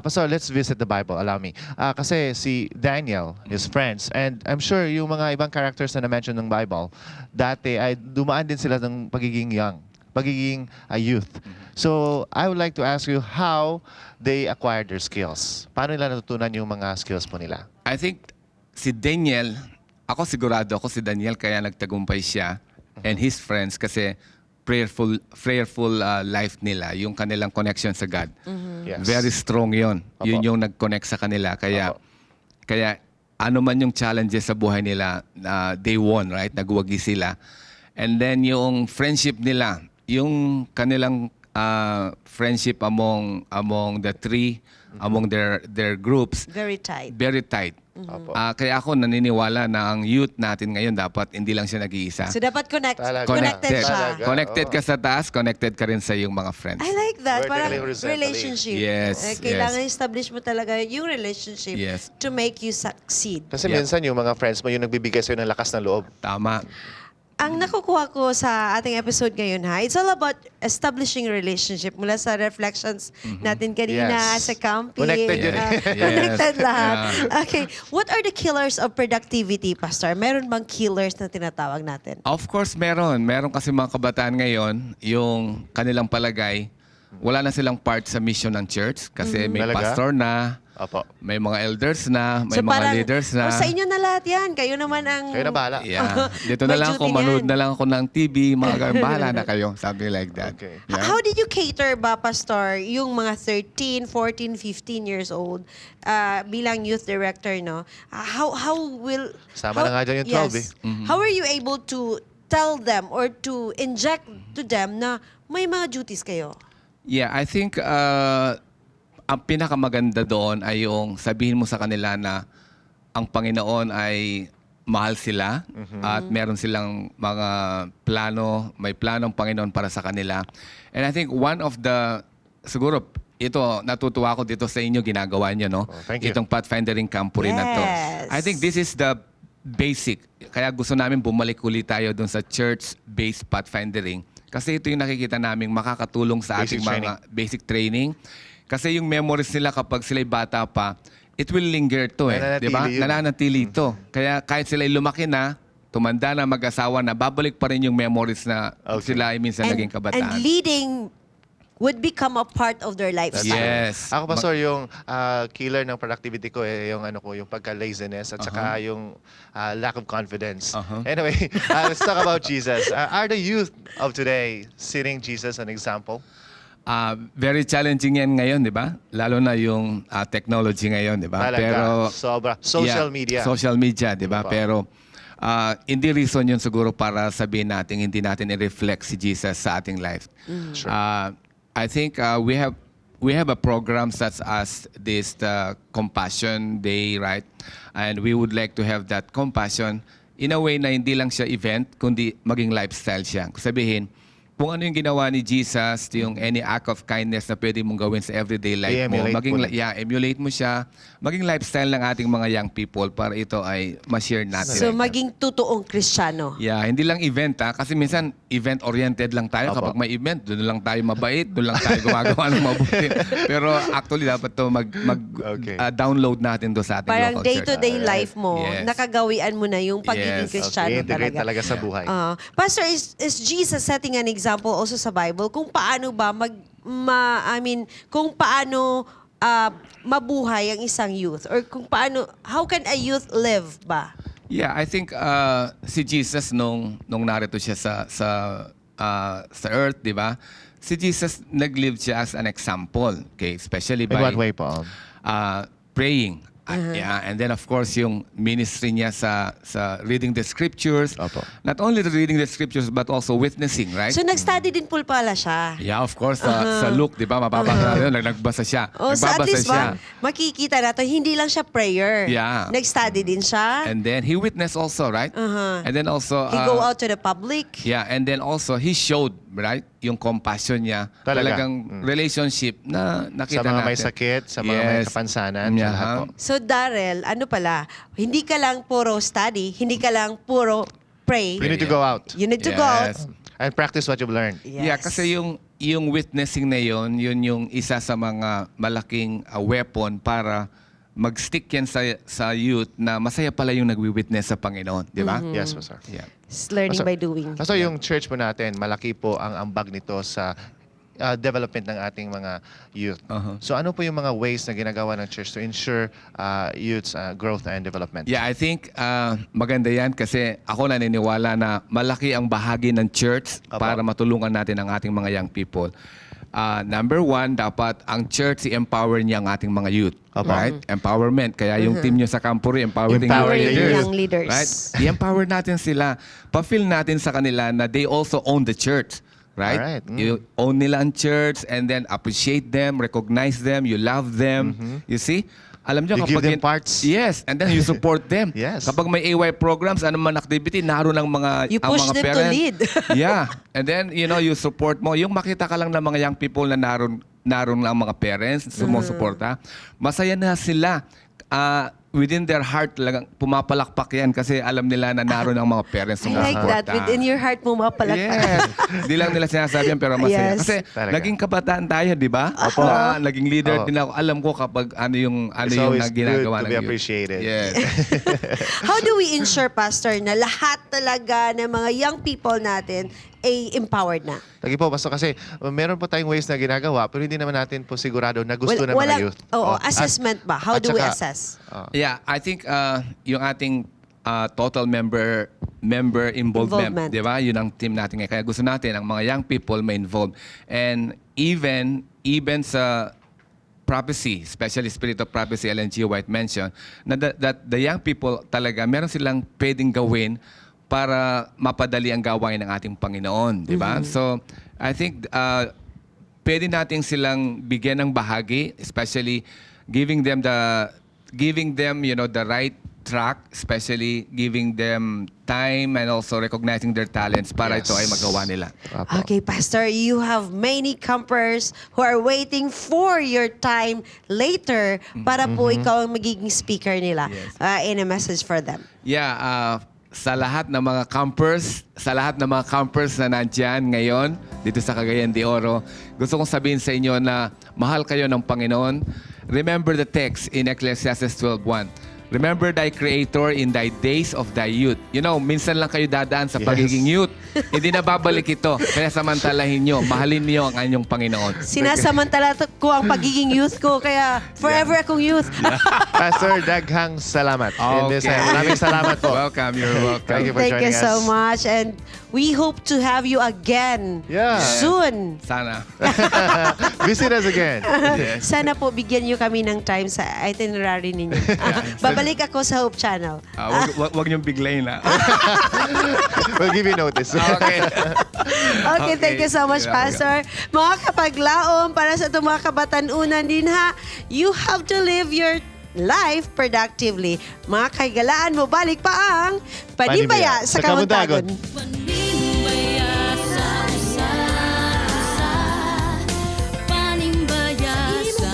D: Pastor, let's visit the Bible. Allow me. Kasi si Daniel, his friends, and I'm sure yung mga ibang characters na na-mention ng Bible, dati ay dumaan din sila ng pagiging young, pagiging youth. So, I would like to ask you how they acquired their skills. Paano nila natutunan yung mga skills po nila?
S: I think si Daniel, ako sigurado ako si Daniel kaya nagtagumpay siya and his friends kasi prayerful life nila, yung kanilang connection sa God. Very strong 'yon. Yun yung nag-connect sa kanila kaya ano man yung challenges sa buhay nila, they won, right? Nagwagi sila. And then yung friendship nila, yung kanilang friendship among the three, among their groups,
C: Very tight.
S: Very tight. Kaya ako naniniwala na ang youth natin ngayon dapat hindi lang siya nag-iisa.
C: So dapat
S: Connected.
C: connected siya.
S: Connected ka sa taas, connected ka rin sa iyong mga friends.
C: I like that.
D: Vertically,
C: Parang
D: horizontally.
C: relationship. Eh, kailangan establish mo talaga yung relationship to make you succeed.
D: Kasi minsan yung mga friends mo yung nagbibigay sa'yo ng lakas ng loob.
S: Tama.
C: Ang nakukuha ko sa ating episode ngayon ha, it's all about establishing relationship mula sa reflections natin kanina, sa camping.
D: Connected yun eh.
C: Connected lahat. Okay. What are the killers of productivity, Pastor? Meron bang killers na tinatawag natin?
S: Of course, meron. Meron kasi mga kabataan ngayon, yung kanilang palagay, wala na silang part sa mission ng church kasi may
D: Talaga?
S: pastor na, may mga elders na, may
C: So
S: mga
C: parang,
S: leaders na.
C: "Oh, sa inyo na lahat yan. Kayo naman ang...
D: Kayo na bahala.
S: Yeah. Dito na
C: May
S: lang ako,
C: duty
S: manood
C: niyan.
S: na lang ako ng TV, mga ganun. Bahala na kayo. Something like that. Yeah.
C: How did you cater ba, Pastor, yung mga 13, 14, 15 years old bilang youth director, no? How will...
D: Sama
C: how,
D: na nga dyan yung 12
C: Yes.
D: eh.
C: How are you able to tell them or to inject to them na may mga duties kayo?
S: Yeah, I think ang pinakamaganda doon ay yung sabihin mo sa kanila na ang Panginoon ay mahal sila at meron silang mga plano, may plano ang Panginoon para sa kanila. And I think one of the, siguro, ito, natutuwa ako dito sa inyo, ginagawa niyo, no?
D: Thank you.
S: Itong Pathfindering Camporee na to. I think this is the basic. Kaya gusto namin bumalik ulit tayo doon sa church-based pathfindering. Kasi ito yung nakikita naming makakatulong sa
D: Basic
S: ating mga basic training. Kasi yung memories nila kapag sila'y bata pa, it will linger to eh.
D: Nananatili
S: Di ba?
D: yun.
S: Nananatili ito. Kaya kahit sila'y lumaki na, tumanda na, mag-asawa na, babalik pa rin yung memories na sila ay minsan naging kabataan.
C: And leading would become a part of their lifestyle.
S: Yes.
D: Ako, Pastor, yung killer ng productivity ko eh, yung ano ko, yung pagka-laziness at saka yung lack of confidence. Anyway, let's talk about Jesus. Are the youth of today seeing Jesus an example?
S: Very challenging yan ngayon, di ba? Lalo na yung technology ngayon, di ba?
D: Talaga,
S: Pero
D: sobra. Social
S: Yeah,
D: media.
S: Social media, di ba?
D: Opo.
S: Pero hindi reason yun siguro para sabihin natin hindi natin i-reflect si Jesus sa ating life. I think we have a program such as this the Compassion Day, right? And we would like to have that compassion in a way na hindi lang siya event, kundi maging lifestyle siya. Kung sabihin, kung ano yung ginawa ni Jesus, yung any act of kindness na pwede mong gawin sa everyday life mo,
D: I-emulate
S: maging
D: mo na.
S: yeah, emulate mo siya, maging lifestyle ng ating mga young people para ito ay ma-share natin.
C: So maging totoong Kristiyano.
S: Yeah, hindi lang event ha. Kasi minsan event-oriented lang tayo. Kapag may event, doon lang tayo mabait, doon lang tayo gumagawa ng mabuti. Pero actually dapat to mag download natin do sa ating
C: Parang
S: local church.
C: day-to-day life mo, nakagawian mo na yung pagiging Kristiyano
D: Okay, integrate
C: talaga.
D: talaga sa buhay.
C: Pastor, is Jesus setting an example also sa Bible kung paano ba mag ma, I mean, kung paano mabuhay ang isang youth or kung paano, how can a youth live ba?
S: Yeah, I think si Jesus nung narito siya sa earth, 'di ba? Si Jesus nag-live siya as an example, okay? Especially
D: In
S: by
D: what way po?
S: Praying. Yeah, and then of course yung ministry niya sa reading the scriptures. Not only the reading the scriptures but also witnessing, right?
C: So nag-study din po pala siya.
S: Yeah, of course sa Luke, 'di ba? Mapapakita yun, nagbasa siya.
C: Oh, so at
S: Nagbabasa
C: least
S: siya.
C: ba, makikita na to, hindi lang siya prayer. Nag-study din siya.
S: And then he witnessed also, right? And then also
C: He go out to the public.
S: Yeah, and then also he showed, right? yung compassion niya.
D: Talaga.
S: Talagang relationship na nakita
D: Sa mga may
S: natin.
D: sakit, sa mga may kapansanan, sa lahat po.
C: So Darrell, ano pala, hindi ka lang puro study, hindi ka lang puro pray.
D: You need to go out.
C: You need to go out.
D: And practice what you've learned.
S: Yeah, kasi yung witnessing na yun, yun yung isa sa mga malaking weapon para mag-stick yan sa youth na masaya pala yung nagwi-witness sa Panginoon, di ba?
D: Yes, Pastor.
S: Yeah.
C: It's learning
D: Pastor,
C: by doing.
D: Pastor, yung church po natin, malaki po ang ambag nito sa development ng ating mga youth. So ano po yung mga ways na ginagawa ng church to ensure youth's growth and development?
S: Yeah, I think maganda yan kasi ako naniniwala na malaki ang bahagi ng church para matulungan natin ang ating mga young people. Number one, dapat ang church i-empower niya ang ating mga youth. Right? Empowerment. Kaya yung team niyo sa Campori, empowering
D: Empower
S: youth
D: the
S: leaders.
C: Young leaders.
S: Right? I-empower natin sila. Pa-feel natin sa kanila na they also own the church. Right?
D: Alright.
S: You own nila ang church and then appreciate them, recognize them, you love them. You see? Alam nyo,
D: You give
S: kapag
D: them parts.
S: Yes, and then you support them.
D: Yes.
S: Kapag may AY programs, ano man activity, naroon ang mga
C: You
S: ang
C: push
S: mga
C: them to
S: parents.
C: lead.
S: Yeah. And then, you support mo. Yung makita ka lang ng mga young people na naroon ang mga parents, sumusuporta, masaya na sila. Within their heart, talagang pumapalakpak yan kasi alam nila na naroon ang mga parents
C: I like that.
S: sumusuporta.
C: Within your heart mo mapalakpak.
S: Yes. Di lang nila sinasabi yan, pero masaya.
C: Yes.
S: Kasi
D: Talaga.
S: naging kabataan tayo, di ba?
D: Opo.
S: Na, naging leader
D: Oo.
S: din ako. Alam ko kapag ano yung ano
D: It's
S: yung
D: always
S: ginagawa
D: good to
S: ng
D: be
S: youth.
D: appreciated.
S: Yes.
C: How do we ensure, Pastor, na lahat talaga ng mga young people natin ay empowered na?
D: Lagi po, Pastor, kasi meron po tayong ways na ginagawa pero hindi naman natin po sigurado na gusto ng mga
C: walang-
D: youth.
C: Oo,
D: Oh,
C: assessment ba? How
D: at
C: do we
D: saka-
C: assess?
S: Yeah, I think yung ating total member member involvement,
C: Involvement.
S: di ba? Yun ang team natin ngayon. Kaya gusto natin ang mga young people may involved. And even even sa prophecy, especially spirit of prophecy, Ellen G. White mentioned, na that the young people talaga, meron silang pwedeng gawin para mapadali ang gawain ng ating Panginoon, di ba? So, I think pwede natin silang bigyan ng bahagi, especially giving them the right track, especially giving them time and also recognizing their talents para ito ay magawa nila.
C: Okay, Pastor, you have many campers who are waiting for your time later para po ikaw ang magiging speaker nila in a message for them.
S: Yeah, sa lahat ng mga campers, sa lahat ng mga campers na nandyan ngayon dito sa Cagayan de Oro, gusto kong sabihin sa inyo na mahal kayo ng Panginoon. Remember the text in Ecclesiastes 12:1. Remember thy Creator in thy days of thy youth. Minsan lang kayo dadaan sa pagiging youth. Hindi na babalik ito. Kaya samantalahin nyo, mahalin niyo ang inyong Panginoon.
C: Sinasamantala ko ang pagiging youth ko, kaya forever akong youth.
D: Pastor, daghang salamat. In this
S: Okay.
D: time, maraming salamat po.
S: Welcome, you're welcome.
D: Thank you for
C: Thank you
D: joining
C: so
D: us.
C: much. And we hope to have you again soon.
S: Sana.
D: Visit us again.
C: Sana po bigyan niyo kami ng time sa itinerary ninyo. Babalik ako sa Hope Channel.
S: Wag niyong biglayin na.
D: We'll give you notice.
S: Okay.
C: Okay, thank you so much,
S: Yeah,
C: Pastor. Mga kapaglaom, para sa itong mga kabatanunan din ha, you have to live your life productively. Mga kaigalaan mo, balik pa ang Panimbaya sa Kabuntagon.
F: Panimbaya sa usa, panimbaya sa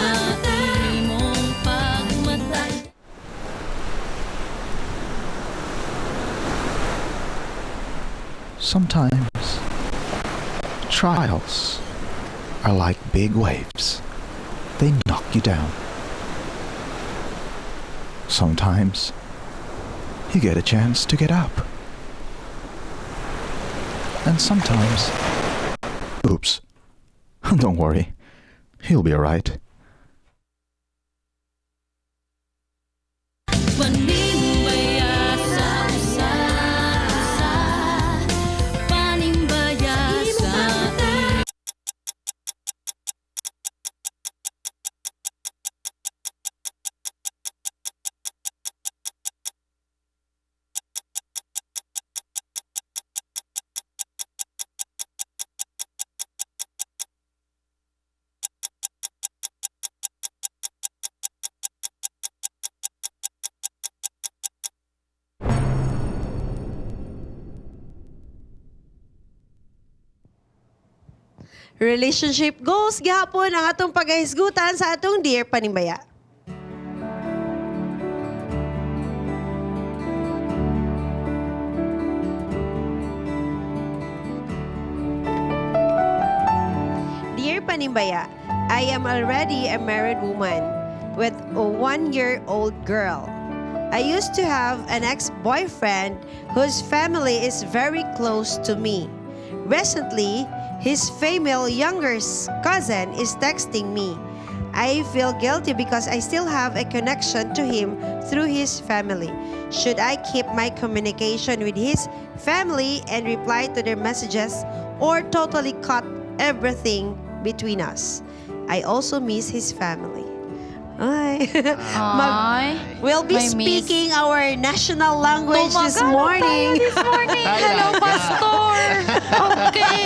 F: imong pagmatay.
T: Sometimes trials are like big waves. They knock you down. Sometimes you get a chance to get up. And sometimes, oops, don't worry, he'll be alright.
F: Panimbaya sa usa, panimbaya sa
C: Relationship goals gihapon ang atong pagahisgutan sa atong Dear Panimbaya. Dear Panimbaya, I am already a married woman with a 1-year-old girl. I used to have an ex-boyfriend whose family is very close to me. Recently, his female younger cousin is texting me. I feel guilty because I still have a connection to him through his family. Should I keep my communication with his family and reply to their messages or totally cut everything between us? I also miss his family. Ay.
Q: Ay,
C: We'll be
Q: may miss.
C: speaking our national language this
Q: Tumagalog
C: morning.
Q: tayo this morning. Hello, Pastor. Okay.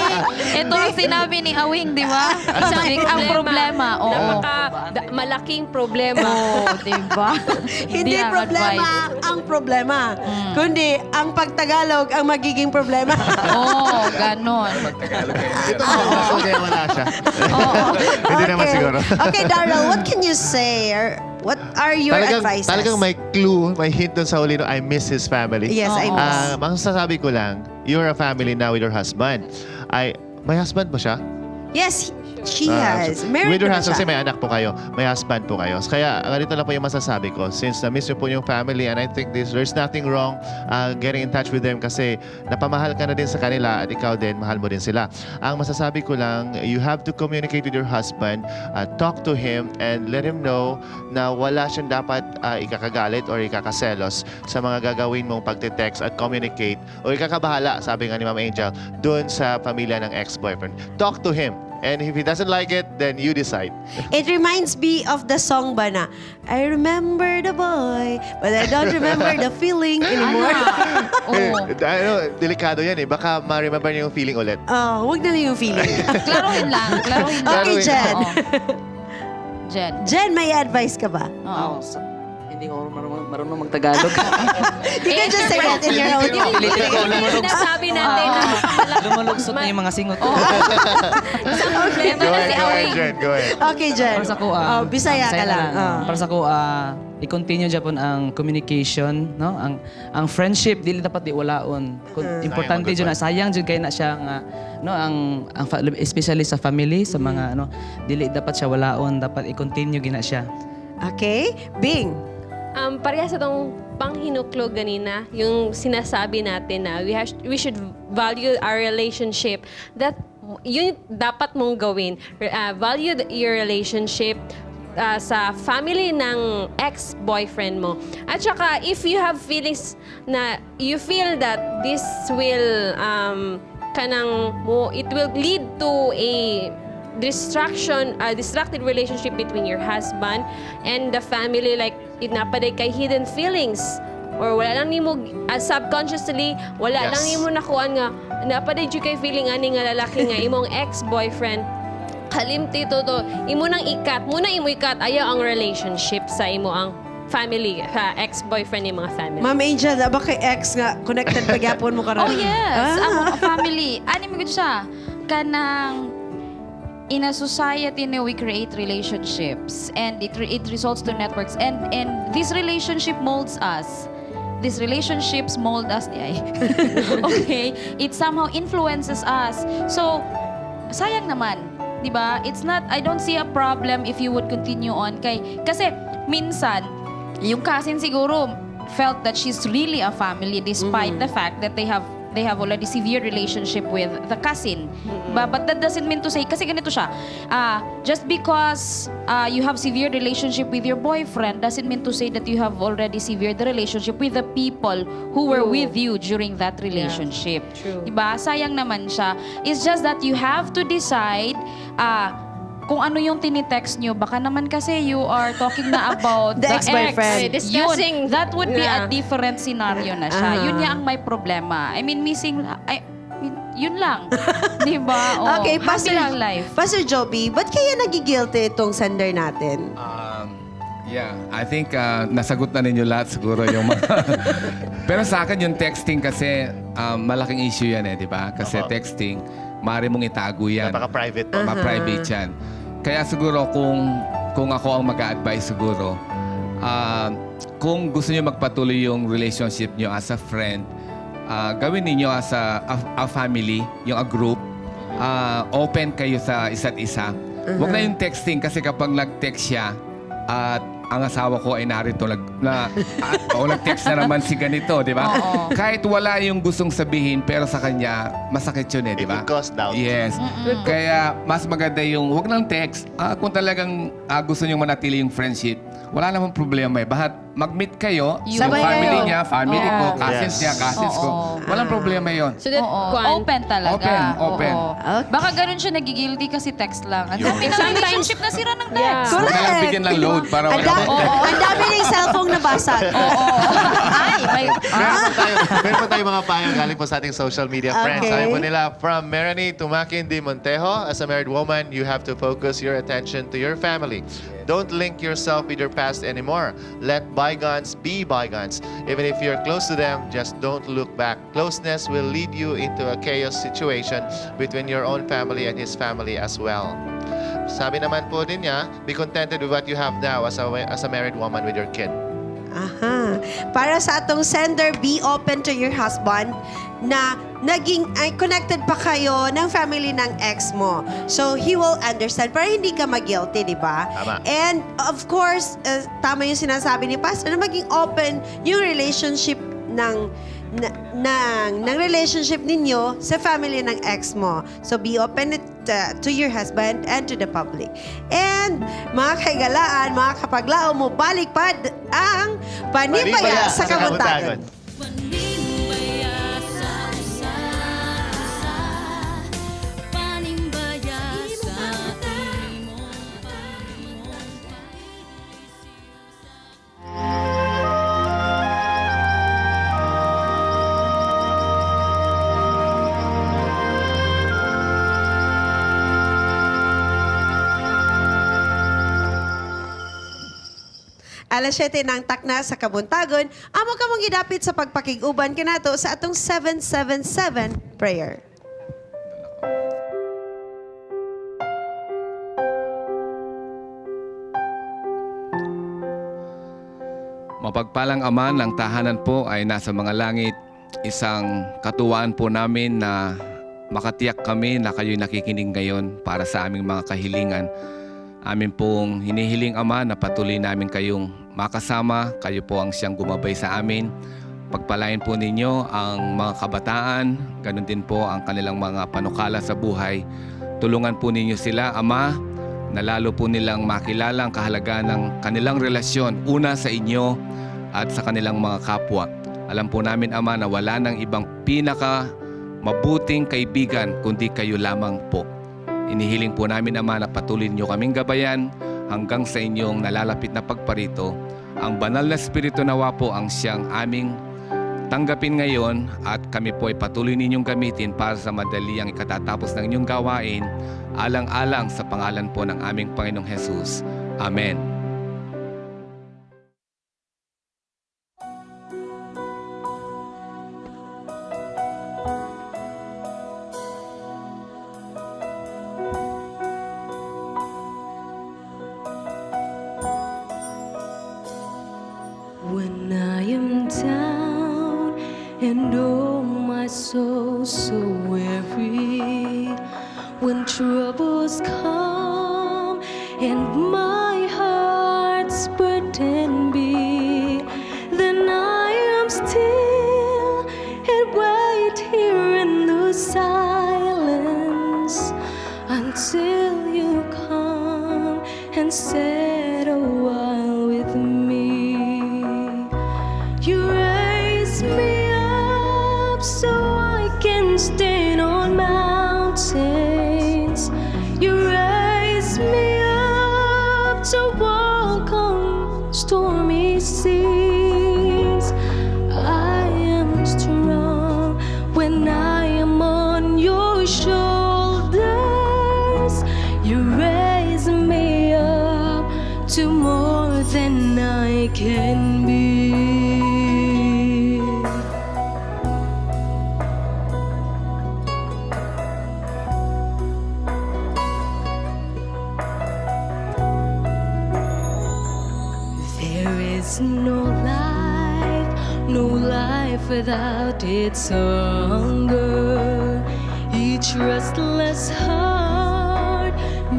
Q: Ito ang sinabi ni Awing, di ba?
A: Isang
Q: Ang problema. Oo.
A: Napaka malaking problema.
Q: Oo, di ba?
C: Hindi
Q: ang
C: problema
Q: advice.
C: ang problema, kundi ang pagtagalog ang magiging problema.
Q: Oo, ganon.
D: Ito so kaya wala siya. Hindi naman siguro.
C: Okay, Daryl, what can you say? Or what are your advices?
D: Talagang may clue, may hint dun sa huli no, I miss his family.
C: Yes, I miss.
D: Ang sasabi ko lang, you're a family now with your husband. Ay, may husband ba siya?
C: Yes, she has.
D: So,
C: Married
D: with your
C: naman
D: husband,
C: siya.
D: kasi may anak po kayo. May husband po kayo. Kaya ganito lang po yung masasabi ko. Since na-miss niyo po yung family and I think there's nothing wrong getting in touch with them kasi napamahal ka na din sa kanila at ikaw din, mahal mo din sila. Ang masasabi ko lang, you have to communicate with your husband, talk to him and let him know na wala siyang dapat ikakagalit or ikakaselos sa mga gagawin mong pagte-text at communicate o ikakabahala, sabi nga ni Ma'am Angel, dun sa pamilya ng ex-boyfriend. Talk to him. And if he doesn't like it, then you decide.
C: It reminds me of the song ba na, I remember the boy, but I don't remember the feeling anymore.
D: Eh, ano, delikado yan eh. Baka ma-remember niyo yung feeling ulit.
C: Oh, wag na lang yung feeling.
Q: Klaruhin lang. Klaruhin lang.
C: Okay, Jen.
Q: Oo. Jen.
C: Jen, may advice ka ba?
Q: Oo.
B: Hindi ko marunong magtagalog.
C: You can just say that in your own
A: Sinasabi natin na
B: Lumulugsot na yung mga singot ko.
A: isang problema
D: Go
A: na
D: ahead,
A: si
D: go ahead,
A: Awing.
D: Jen. Go ahead.
C: Okay, Jen.
B: Para sa ko,
C: Oh, Bisaya ka
B: Bisaya
C: lang. Oh.
B: Para sa ko, i-continue japon ang communication, no? Ang friendship dili dapat di walaon. Importante
D: Sayang
B: jud na sayang jud kay na siya nga no ang especially sa family, sa mga ano, dili dapat siya walaon, dapat i-continue gina siya.
C: Okay. Bing.
A: Parehas sa itong panghinuklog ganina, yung sinasabi natin na we should value our relationship. That yun dapat mong gawin. Value your relationship sa family ng ex-boyfriend mo. At saka, if you have feelings na you feel that this will kanang mo, it will lead to a distraction, distracted relationship between your husband and the family, like it napaday kay hidden feelings or wala lang nimo subconsciously wala lang nimo nakuan nga napaday jud kay feeling ani nga lalaki nga imong ex-boyfriend, kalimti to to imo nang ikat muna, imo ikat ayaw ang relationship sa imo ang family, sa ex-boyfriend ni mga family.
C: Ma'am Angel, aba kay ex nga connected pa gyapon mo karon?
Q: Oh yes,
C: Ah.
Q: ang family. Ani mo gud siya. Kanang in a society na we create relationships and it results to networks and this relationship molds us. These relationships mold us. Di ay. Okay? It somehow influences us. So, sayang naman, 'di ba? It's not, I don't see a problem if you would continue on kay kasi minsan yung cousin siguro felt that she's really a family despite the fact that they have already severe relationship with the cousin. But that doesn't mean to say, kasi ganito siya, just because you have severe relationship with your boyfriend doesn't mean to say that you have already severed the relationship with the people who were
A: True.
Q: with you during that relationship.
A: True.
Q: Diba? Sayang naman siya. It's just that you have to decide kung ano yung tinitext nyo. Baka naman kasi you are talking na about
C: The
Q: the,
C: ex-boyfriend.
Q: ex.
A: Ay, discussing
Q: Yun, that would be a
A: na.
Q: different scenario na siya. Yun nga ang may problema. I mean, missing, I mean, yun lang. Di ba? Oh,
C: Okay,
Q: happy
C: Pastor,
Q: lang life.
C: Pastor Joby, ba't kaya nagigilty itong sender natin?
S: Yeah, I think nasagot na ninyo lahat siguro yung mga. Pero sa akin yung texting kasi malaking issue yan eh, di ba? Kasi texting, Maaari mong itago yan.
D: Napaka-private po.
S: Napaka-private yan. Kaya siguro kung ako ang mag-a-advise siguro, kung gusto niyo magpatuloy yung relationship niyo as a friend, gawin ninyo as a family, yung a group, open kayo sa isa't isa. Huwag na yung texting kasi kapag nag-text siya at ang asawa ko ay narito nag, na, o nag-text na naman si ganito, di ba?
D: Oo.
S: Kahit wala yung gustong sabihin pero sa kanya masakit yun eh, di ba?
D: It would cause doubt.
S: Yes. Kaya mas maganda yung wag lang text. Kung talagang gusto niyo manatili yung friendship, wala namang problema eh. Bahat mag-meet kayo,
U: Yun.
S: yung
U: Sabay
S: family
U: kayo.
S: niya, family ko, cousins niya, cousins ko. Walang problema yon.
A: So that,
U: Oo.
A: kwan-
U: Open talaga.
S: Open, open.
U: Oo. Baka ganun siya nagigilty kasi text lang. Ang
S: Yun.
U: dami ng relationship na sira ng text.
S: Huwag na lang bigyan ng load para
C: Ang
S: wala.
C: ang dami ng cellphone nabasag.
U: Oo. Ay, may...
D: Meron po tayo mga payo galing po sa ating social media friends.
C: Okay.
D: Sabi po nila, from Melanie Tumakin de Montejo, as a married woman, you have to focus your attention to your family. Don't link yourself with your past anymore. Let bygones be bygones. Even if you're close to them, just don't look back. Closeness will lead you into a chaos situation between your own family and his family as well. Sabi naman po din niya, be contented with what you have now as a married woman with your kid.
C: Aha. Para sa atong sender, be open to your husband na naging ay connected pa kayo ng family ng ex mo. So he will understand para hindi ka mag-guilty, di ba?
D: Tama.
C: And of course, tama yung sinasabi ni Pastor na maging open yung relationship ng relationship ninyo sa family ng ex mo. So be open to your husband and to the public. And mga kaigalaan, mga kapaglaom mo, balik pa ang Panimbaya sa Kabuntagon.
F: Panimbaya sa usa, panimbaya sa imong pagmata.
C: Alas 7 ng takna sa Kabuntagon, amo ka mong gidapit sa pagpakig-uban kanato sa atong 777 prayer.
S: Mapagpalang Ama ng tahanan po ay nasa mga langit. Isang katuwaan po namin na makatiyak kami na kayo'y nakikinig ngayon para sa aming mga kahilingan. Amin pong hinihiling, Ama, na patuloy namin kayong makasama. Kayo po ang siyang gumabay sa amin. Pagpalain po ninyo ang mga kabataan, ganun din po ang kanilang mga panukala sa buhay. Tulungan po ninyo sila, Ama, na lalo po nilang makilala ang kahalagahan ng kanilang relasyon, una sa inyo at sa kanilang mga kapwa. Alam po namin, Ama, na wala nang ibang pinaka mabuting kaibigan kundi kayo lamang po. Inihiling po namin, Ama, na patuloy niyo kaming gabayan hanggang sa inyong nalalapit na pagparito. Ang banal na Espiritu nawa po ang siyang aming tanggapin ngayon at kami po ay patuloy ninyong gamitin para sa madali ang ikatatapos ng inyong gawain, alang-alang sa pangalan po ng aming Panginoong Jesus. Amen.
F: When I am down and oh my soul so weary, when troubles come and my heart's burden be, then I am still and wait here in the silence until you come and sit a while with me. You raise me up so I can stand on mountains. You raise me up to walk on stormy seas. I am strong when I am on your shoulders. You raise me up to more than I can be. Without its hunger. Each restless heart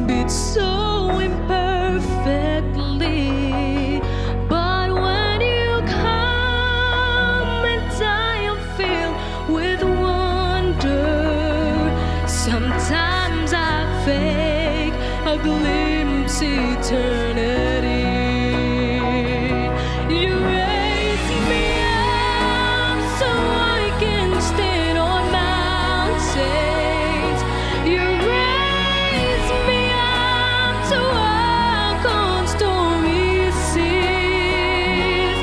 F: beats so imperfectly. But when you come and I am filled with wonder, sometimes I fake a glimpse eternity. You raise me up so I can stand on mountains. You raise me up to walk on stormy seas.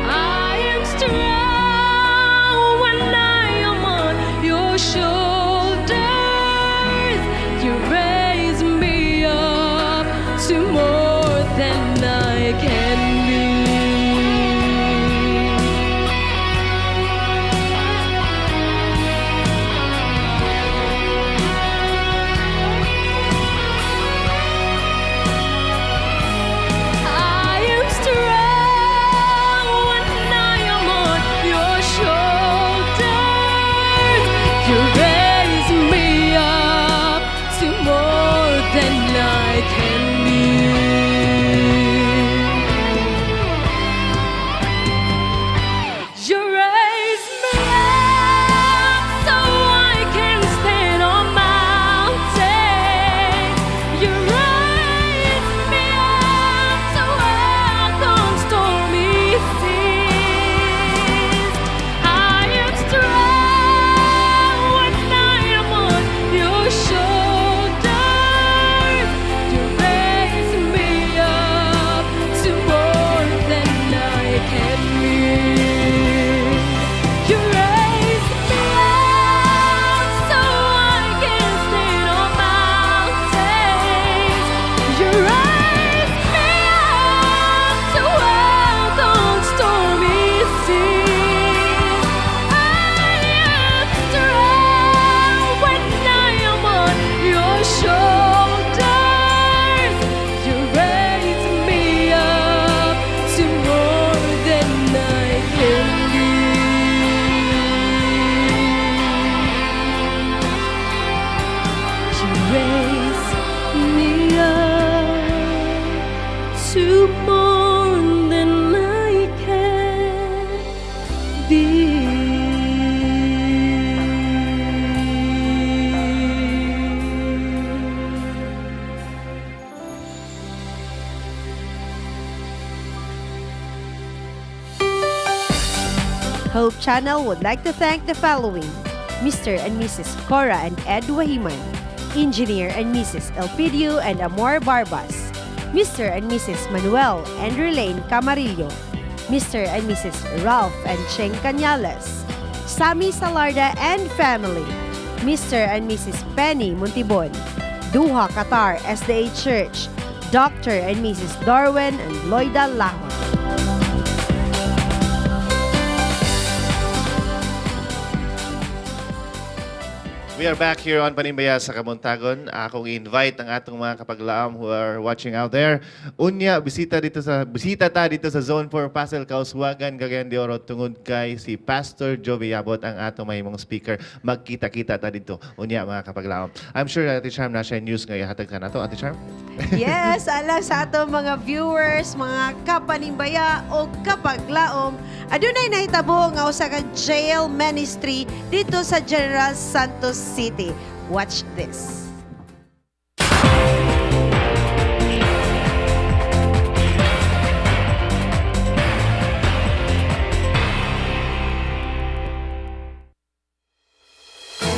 F: I am strong when I am on your shoulders. You raise me up to more than I can be. I am strong when I am on your shoulders. You raise me up to more than I can be. You raise me up so I can stand on mountains. You raise me up to walk on stormy seas. I am strong when I am on your shoulders. You raise me up to more than I can be. You raise me up so I can stand on mountains. You raise me up to walk on stormy seas. I am strong when I am on your shoulders. You raise me up to more than I can be. You raise me up to more than I can be.
C: Hope Channel would like to thank the following: Mr. and Mrs. Cora and Ed Wahiman, Engineer and Mrs. Elpidio and Amor Barbas, Mr. and Mrs. Manuel and Relaine Camarillo, Mr. and Mrs. Ralph and Cheng Cañales, Sammy Salarda and family, Mr. and Mrs. Penny Montibon, Doha, Qatar SDA Church, Dr. and Mrs. Darwin and Loida Lahon.
D: We are back here on Panimbaya sa Kabuntagon. Akong invite ang atong mga kapaglaom who are watching out there. Unya, bisita ta dito sa Zone 4 Pasel Kauswagan, Cagayan de Oro, tungod kay si Pastor Joey Yabot ang atong mahimong speaker. Magkita-kita ta dito. Unya, mga kapaglaom. I'm sure Ate Charm na siya news nga ihatag ka nato. Ate Charm?
C: Yes, alang sa atong mga viewers, mga kapanimbaya o kapaglaom, adunay nahitabo nga usa ka jail ministry dito sa General Santos City. Watch this.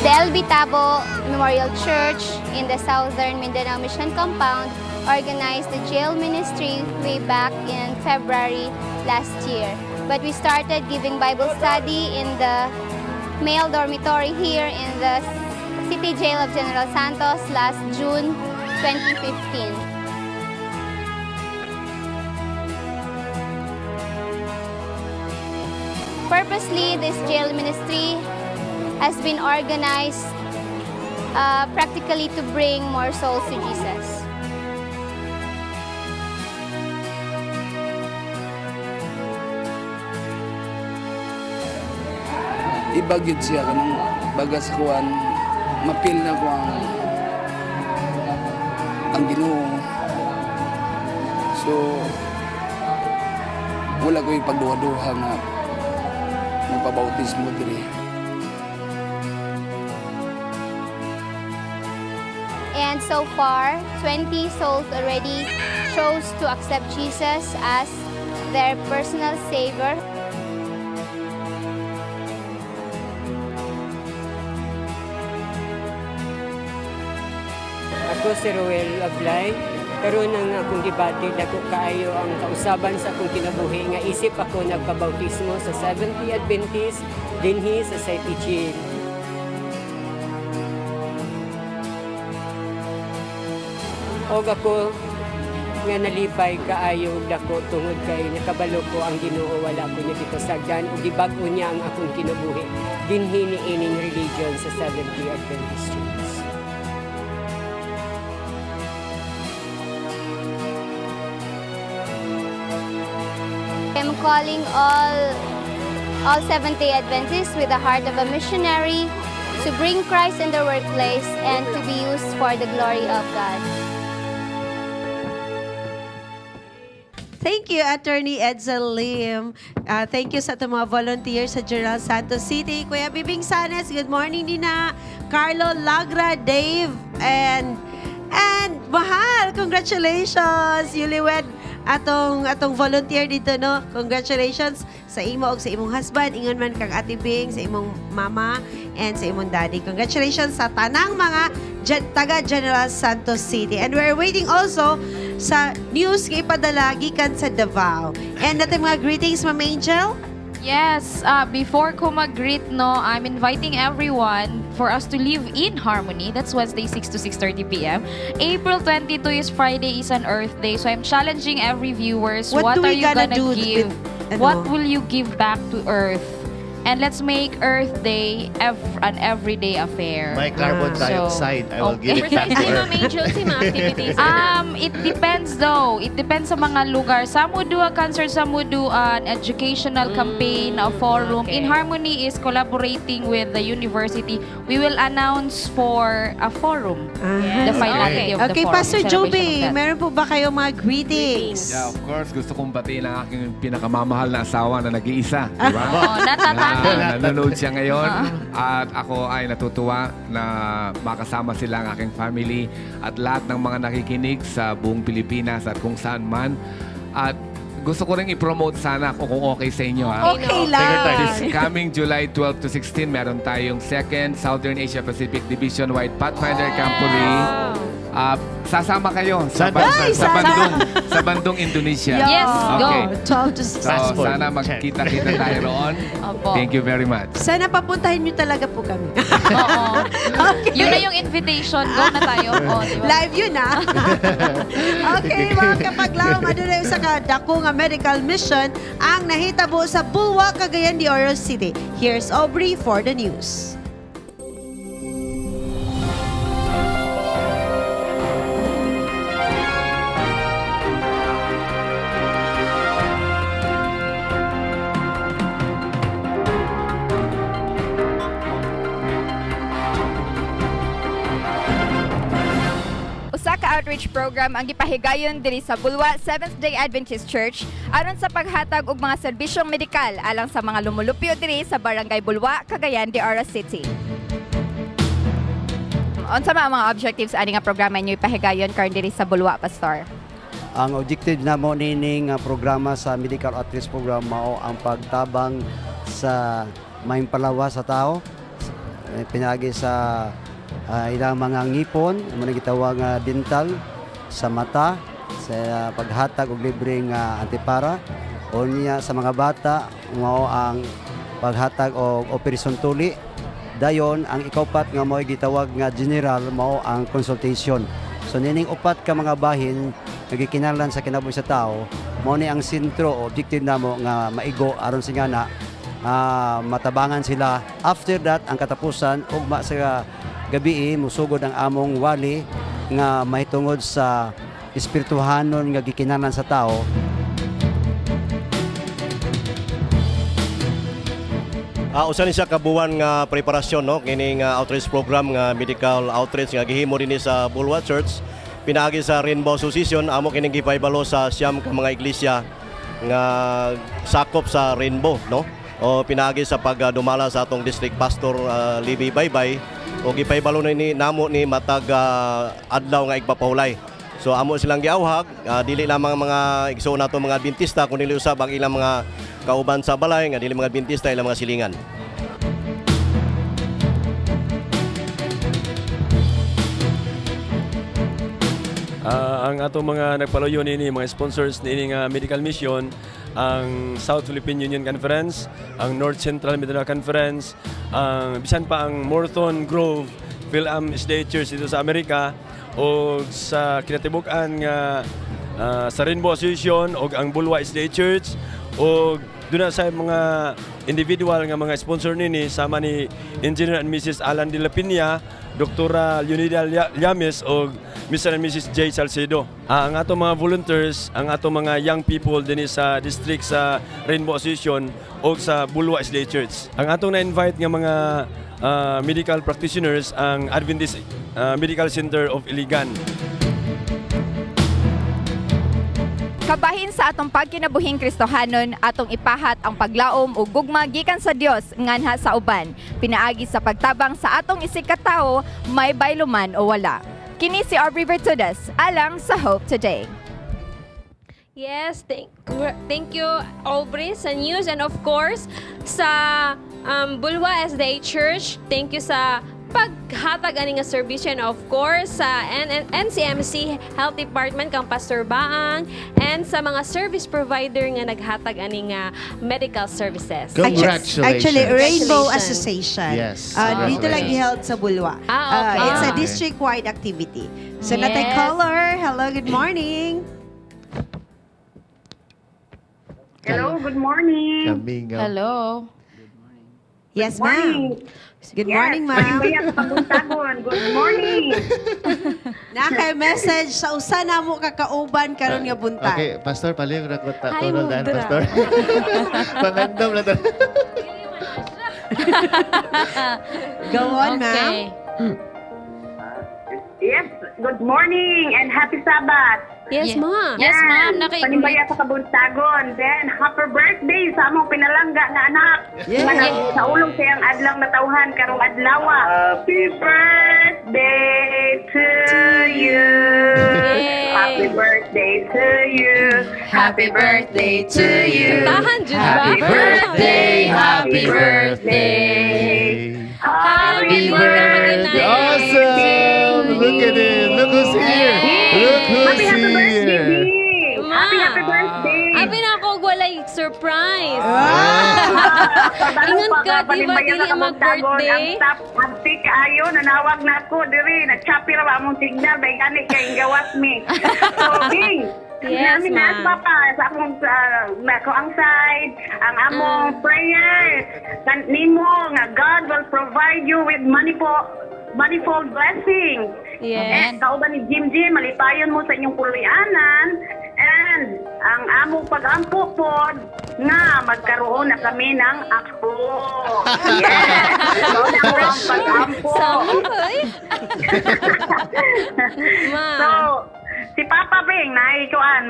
G: The LB Tabo Memorial Church in the Southern Mindanao Mission Compound organized the jail ministry way back in February last year. But we started giving Bible study in the male dormitory here in the City Jail of General Santos last June 2015. Purposely, this jail ministry has been organized practically to bring more souls to Jesus.
H: Iba gyud siya kanang baga sa kuan, mapil na ko ang Ginoo. So wala ko yung pagduha-duha nga magpabautismo diri.
G: And so far, 20 souls already chose to accept Jesus as their personal savior.
V: Ako si Ruel Ablay. Karon ang akong gibati dako kaayo ang kausaban sa akong kinabuhi nga isip ako nagpabautismo sa Seventh-day Adventist dinhi sa City Jail. Og ako nga nalipay kaayo og dako tungod kay nakabalo ko ang Ginoo, wala ko niya gipasagdan ug gibag-o niya ang akong kinabuhi dinhi niining religion sa Seventh-day Adventist Church.
G: I'm calling all Seventh-day Adventists with the heart of a missionary to bring Christ in their workplace and to be used for the glory of God.
C: Thank you, Attorney Edsel Lim. Thank you sa atong mga volunteers sa General Santos City. Kuya Bibing Sanes, good morning, Nina. Carlo Lagra, Dave, and Mahal, congratulations! Yuliwed, atong volunteer dito, no? Congratulations sa imo og sa imong husband, ingon man kang Ate Bing, sa imong mama, and sa imong daddy. Congratulations sa tanang mga taga General Santos City. And we're waiting also sa news nga ipadala gikan sa Davao. And natin mga greetings, Ma'am Angel.
U: Yes, before ko mag-greet, no, I'm inviting everyone for us to live in harmony. That's Wednesday, 6 to 6:30 p.m. April 22 is Friday, is an Earth Day. So I'm challenging every viewers,
C: What
U: what,
C: do
U: are
C: we
U: you
C: gonna
U: gonna
C: do
U: give?
C: with, ano?
U: What will you give back to Earth? And let's make Earth Day an everyday affair.
D: My carbon dioxide, I will give it back to
A: Precisely,
D: Earth.
A: Ma'am Angel, si mga activities.
U: It depends though. It depends sa mga lugar. Some would do a concert, some would do an educational campaign, a forum. In Harmony is collaborating with the university. We will announce for a forum. The finality of the
C: Okay,
U: forum.
C: Pastor
U: celebration
C: Joby,
U: of that.
C: meron po ba kayo mga greetings?
S: Yeah, of course. Gusto kong batiin ang aking pinakamamahal na asawa na nag-iisa. Di ba?
U: Oo, natatangi.
S: Na, nanonood siya ngayon. At ako ay natutuwa na makasama sila ang aking family at lahat ng mga nakikinig sa buong Pilipinas at kung saan man. At gusto ko rin i-promote sana kung okay sa inyo. Ha?
C: Okay lang.
S: This coming July 12 to 16, meron tayong second Southern Asia Pacific Division-wide Pathfinder Camporee. Sasama kayo sa,
D: Saan ba?
C: Ay,
S: sa
C: sana.
S: Bandung, sa Bandung, Indonesia.
U: Yes, go.
S: Okay.
C: 12 to
S: So,
C: 16.
S: sana magkita-kita tayo roon.
U: Opo.
S: Thank you very much.
C: Sana papuntahin niyo talaga po kami.
U: Oo. Yun na yung invitation. Go na tayo. Oh, di ba?
C: Live yun, ah. Okay, mga kapaglaom, adunay usa ka dako nga medical mission ang nahitabo sa Bulwa, Cagayan de Oro City. Here's Aubrey for the news.
W: Usa ka outreach program ang gipahigayon diri sa Bulwa Seventh-day Adventist Church aron sa paghatag og mga serbisyong medikal alang sa mga lumulupyo diri sa Barangay Bulwa, Cagayan de Oro City. Unsa man ang mga objectives ani nga programa inyo ipahigayon karon diri sa Bulwa, Pastor?
X: Ang objective namo nining programa sa Medical Outreach Program mao ang pagtabang sa mahimpalawa sa tao, pinaagi sa ilang mga ngipon, mo na gitawag nga dental, sa mata, sa paghatag og libreng antipara, o niya sa mga bata mao ang paghatag og operasyon tuli. Dayon ang ikaupat nga mao gitawag nga general mao ang consultation. So nining upat ka mga bahin nagikinahanglan sa kinabuhi sa tao, mao ni ang sentro o objective namo nga maigo aron singana matabangan sila. After that, ang katapusan ugma sa gabi musugod ang among wali nga mahitungod sa espirituhanon nga gikinahanglan sa tao.
E: Usa ni siya ka buwan nga preparasyon, no, kining outreach program nga medical outreach nga gihimo dinhi sa Bulwa Church pinaagi sa Rainbow Association. Amo kining gipahibalo sa 9 ka mga iglesia nga sakop sa Rainbow, no, o pinaagi sa pagdumala sa atong district pastor, Libby Baybay, o gipahibalo na ni namo ni matag adlaw nga igpapahulay. So amo silang giawhag, dili lamang mga igsoon nato mga Adventista kundi usab ang ilang mga kauban sa balay nga dili mga Adventista, ilang mga silingan.
J: Ang atong mga nagpaluyo nini, mga sponsors niini nga medical mission, ang South Philippine Union Conference, ang North Central Mindanao Conference, ang bisan pa ang Morton Grove Phil-Am SDA Church dito sa Amerika o sa kinatibuk-an nga sa Rainbow Association o ang Bulwa SDA Church, o doon na sa mga individual nga mga sponsor nini sama ni Engineer and Mrs. Alan de la Peña, Dr. Leonida Llames o Mr. and Mrs. J. Salcedo. Ang atong mga volunteers, ang atong mga young people dinhi sa district sa Rainbow Association o sa Bulwa SDA Church. Ang atong na-invite nga mga medical practitioners, ang Adventist Medical Center of Iligan.
W: Kabahin sa atong pagkinabuhing Kristohanon, atong ipahat ang paglaom ug gugma gikan sa Dios nganha sa uban. Pinaagi sa pagtabang sa atong isig katawo, may baylo man o wala. Kini si Aubrey Vertudas, alang sa Hope Today.
A: Yes, thank you, Aubrey, sa news and of course sa Bulwa SDA Church. Thank you sa paghatag ani nga serbisyo and of course sa NCMC Health Department kang Pastor Baang and sa mga service provider nga naghatag ani nga medical services.
D: Congratulations.
C: Actually, Rainbow
A: Congratulations.
C: Association.
D: Yes.
C: Dito lang
D: Congratulations.
C: i-held sa Bulwa.
A: Ah, okay.
C: It's a district-wide activity. So, natay caller. Hello, good morning.
K: Hello, good morning.
D: Kamingaw.
U: Hello.
C: Yes, ma'am. Good morning, ma'am.
K: Kabuntagon. Good morning.
C: Naka-message sa usa namo ka kauban karon nga buntag.
D: Okay, Pastor, palihog ra ko
A: Hi,
D: tunol daan,
A: Mudra.
D: Pastor. Pangandam lang to.
C: Go on, ma'am.
K: Yes, good morning and happy Sabbath.
A: Yes, ma'am.
U: Yes, ma'am. Naka-
K: Panimbaya sa kabuntagon. Then, happy birthday sa among pinalangga nga anak.
C: Yeah.
K: Nga sa ulong siyang adlang natawhan karong adlaw. Happy birthday to you. Happy birthday to you. Happy birthday to you.
A: Kantahan, jud ba?
K: Happy birthday, happy birthday. Happy
D: birthday. Awesome! Look at it. Look who's here. Look who's
K: Happy, happy birthday,
D: here.
K: Bing. Happy, happy birthday.
A: Abi na ako walay surprise.
K: Ah!
A: Ingon ka, di ba, dili mag-birthday?
K: Ang top, abti kaayo, nanawag na ako, diri, nag-choppy ra ba among signal, bay gani kay gawas mi. So, Bing,
A: Yes,
K: namin na
A: ma'am.
K: papa sa among ko ang side, ang among prayer kan nimo nga God will provide you with money po manifold blessing.
A: Yes.
K: Eh, kauban ni Jim Jim, malipayon mo sa inyong puloy-anan and ang among pag-ampo pod nga magkaroon na kami ng apo. Yes. So, na ang pag-ampo.
A: Sama, eh. Ma.
K: So, si Papa Bing, naikuan,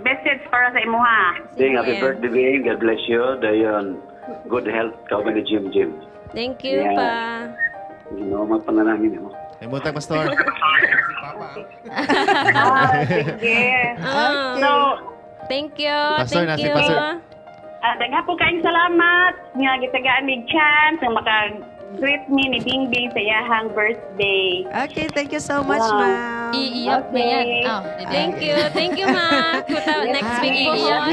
K: message para sa imuha.
L: Bing, happy birthday, Bing. God bless you. Dayon, good health kauban ni Jim Jim.
A: Thank you,
L: Yeah.
A: pa.
L: Ginoo magpanalangin mo.
D: Ay, buntag, Pastor.
K: Ah, sige.
A: Ah.
K: So,
A: Thank you.
D: Pastor,
A: Thank
D: nasi
A: you.
D: Pastor.
K: Daghan po kayong salamat nga gitagaan mig chance nga maka-greet mi ni Bingbing sa iyahang birthday.
C: Okay, thank you so much,
K: Wow.
C: ma'am.
U: Iiyak na yan.
K: Okay.
U: Oh,
A: Thank you. Thank you, ma. Kuta, next week po.
U: Iiyak.